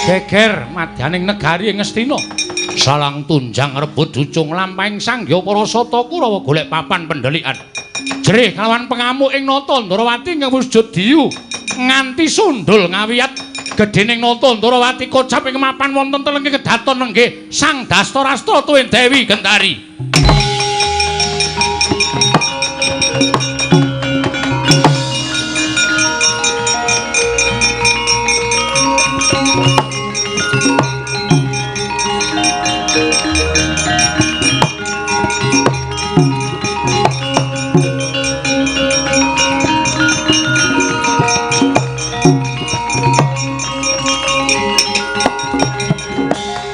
Geger madyaning negari ing Ngastina. Salang tunjang rebut jucung lampahing sangya para sata Kurawa golek papan pendhelikan. Jerih kalawan pengamuk ing Nata Ndarawati ingkang wujud diyu nganti sundul ngawiyat gedhening Nata Ndarawati kocap ing mapan wonten telenging kedaton nenggih Sang Dastarastra tuwin Dewi Gendari.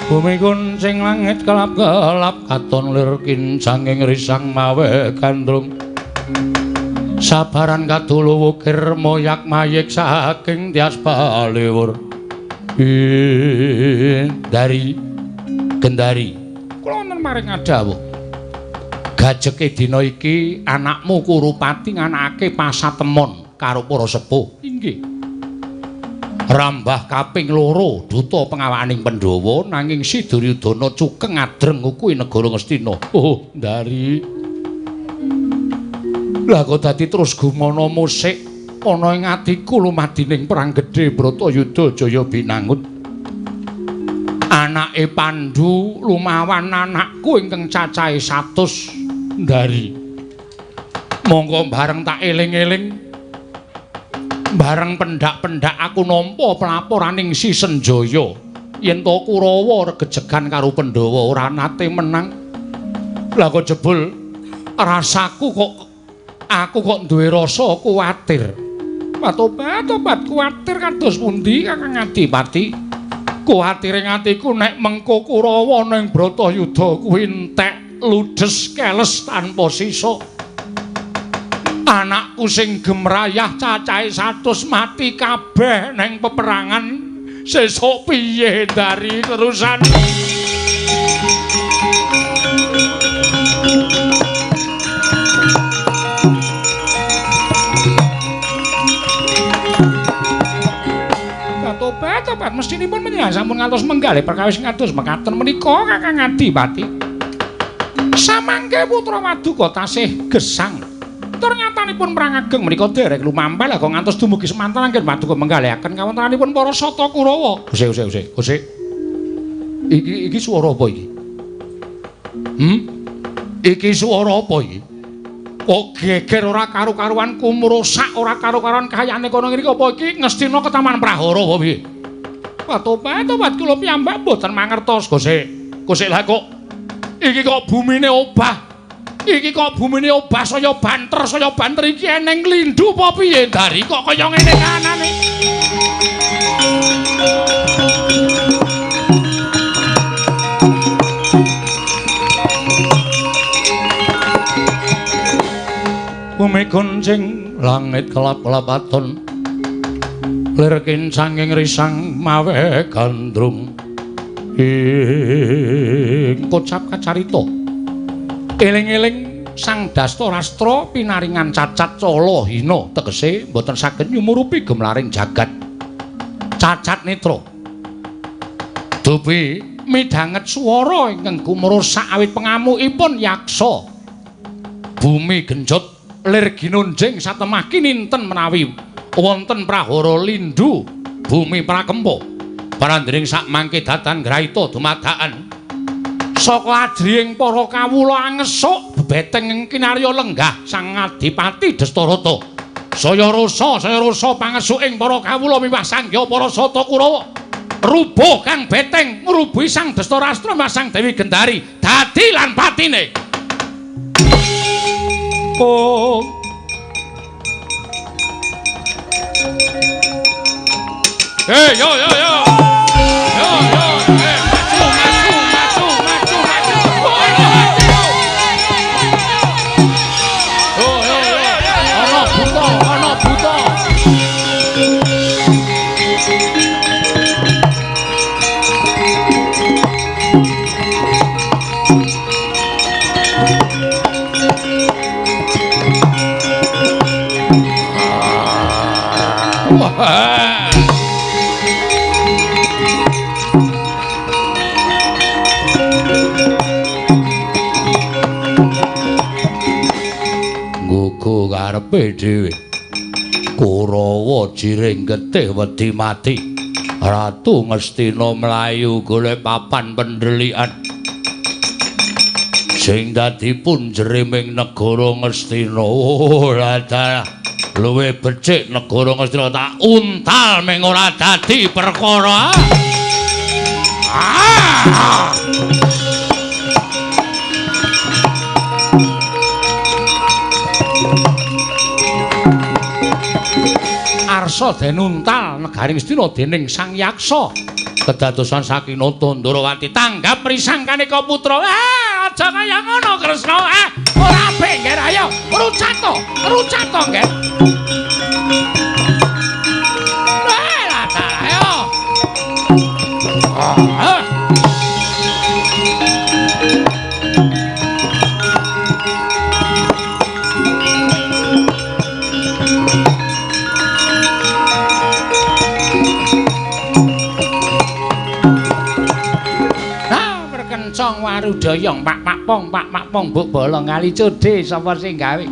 Bumi kuncing langit kelap-kelap katon lir kincanging risang mawe gandrung. Sabaran kadulu wukir moyak mayik saking tias baliwur. Dari Gendari, kula wonten maring adhawuh. Gajeke dina iki anakmu Kurupati nganakake pasatemon karo para sepuh. Inggih. Rambah kaping loro duta pengawakaning Pandhawa nanging si Duryudana cukeng adreng ngukuhi negara Ngastina. Oh, Ndari. Lah kok dadi terus gumana musik ana ing atiku lumadining perang gedhe Bratayuda Jaya Binangun. Anake Pandhu lumawan anakku ingkang cacahe 100, Ndari. Monggo bareng tak eling-eling. Bareng pendak-pendak aku nampa pelaporaning si Senjaya yen to Kurawa regejegan karo Pandhawa ora nate menang. Lah kok jebul rasaku kok aku kok duwe rasa kuwatir. Patobat kuwatir kados pundi Kakang Adipati? Kuwatire atiku nek mengko Kurawa ning Bratayuda kuwi entek ludes keles tanpa sisa. Anakku sing gemrayah cacahe 100 mati kabeh neng peperangan sesuk piye Ndari terusan. Tobat mestinipun panjenengan sampun ngantos menggalih perkawis ngados mekaten menika Kakang Adipati. Samangke putra Waduka tasih gesang. Ternyatanipun perang ageng menika derek lumampah lah kok ngantos dumugi semanten anggen Paduka menggalihaken kawontenanipun para sata Kurawa. Usik usik usik usik. Iki iki swara apa iki? Iki swara apa iki? Kok geger ora karu-karuan kumrusak ora karu-karuan kayane kono ngene iki apa iki Ngastina ketaman prahara apa piye? Patobat kula piyambak mboten mangertos Gosik. Gosik lah kok iki kok bumine obah. Iki kok bumine obah saya banter iki eneng lindhu apa piye Ndari kok kaya ngene kanane. Bumi kuncing langit kelap-kelap aton lir kincanging risang mawe gandrung ing kocap kacarita. Eling-eling Sang Dastarastra pinaringan cacat cala hina tegese mboten saged nyumurupi gemlaring jagat. Cacat netra. Dupi midhanget swara ingkang gumrusak awit pengamukipun yaksa. Bumi genjot lir ginunjing satemah kininten menawi wonten prahara lindhu bumi prakempa. Parandring sak mangke datan graita dumadakan. Saka ajrihing para kawula angesuk bebeteng ing kinarya lenggah Sang Adipati Dastarata. Saya rasa pangesuking para kawula miwah sangya para sata Kurawa. Rubuh kang beteng ngrubuhi Sang Dastarastra miwah Sang Dewi Gendari dadi lan patine. Oh. Hey, yo yo yo. Yo yo, hey, maju maju maju maju maju. Yo yo yo. Ana buta, ana buta. Wah. Nggo karepe dhewe. Kurawa jiring getih wedi mati. Ratu Ngastina mlayu golek papan pendhelikan. Sing dadi punjeriming negara Ngastina. Oh, dalah. Luwih becik negara Ngastina tak untal ming ora dadi perkara. Ah! Arsa den untal negari Ngastina dening Sang Yaksa. Kedadosan saking Nata Ndrawati tanggap risangkaneka putra. Ah, aja kaya ngono Kresna. Ah, ora apik ngger ayo rucato, rucato ngger. Ah, ayo. Ah. Kencong warudayang pak pak pong pak pak pong mbok bolong kali codhe sapa sing gawe.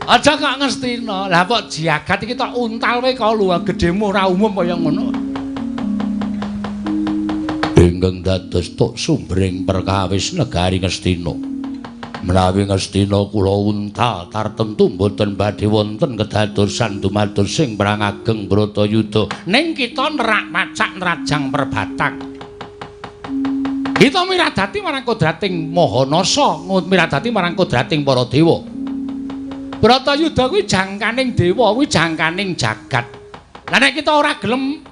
Aja kok Ngastina. Lah kok jagat iki tok untal wae kok luwih gedhemu ora umum kaya ngono. Ingkang dados tok sumbering perkawis negari Ngastina. Menawi Ngastina kula untal tartemtu mboten badhe wonten kedadosan dumados sing perang ageng Bratayuda. Ning kita nerak pacak nrajang perbatang. Kita miradati marang kodrating Mahanasa, miradati marang kodrating para dewa. Bratayuda kuwi jangkaning dewa, kuwi jangkaning jagat. Lah nek kita ora gelem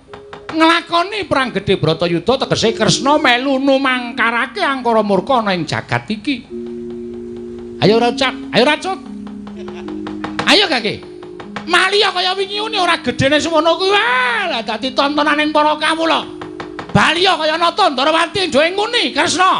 nglakoni perang gedhe Bratayuda tegese Kresna melu numangkarake angkara murka ana ing jagat iki. Ayo racat, ayo racut. Ayo kake. Maliya kaya wingi uni ora gedhene semono kuwi. Wah, lah dadi tontonaning para kawula. Baliya kaya Nata Ndrawati dhewe nguni Kresna.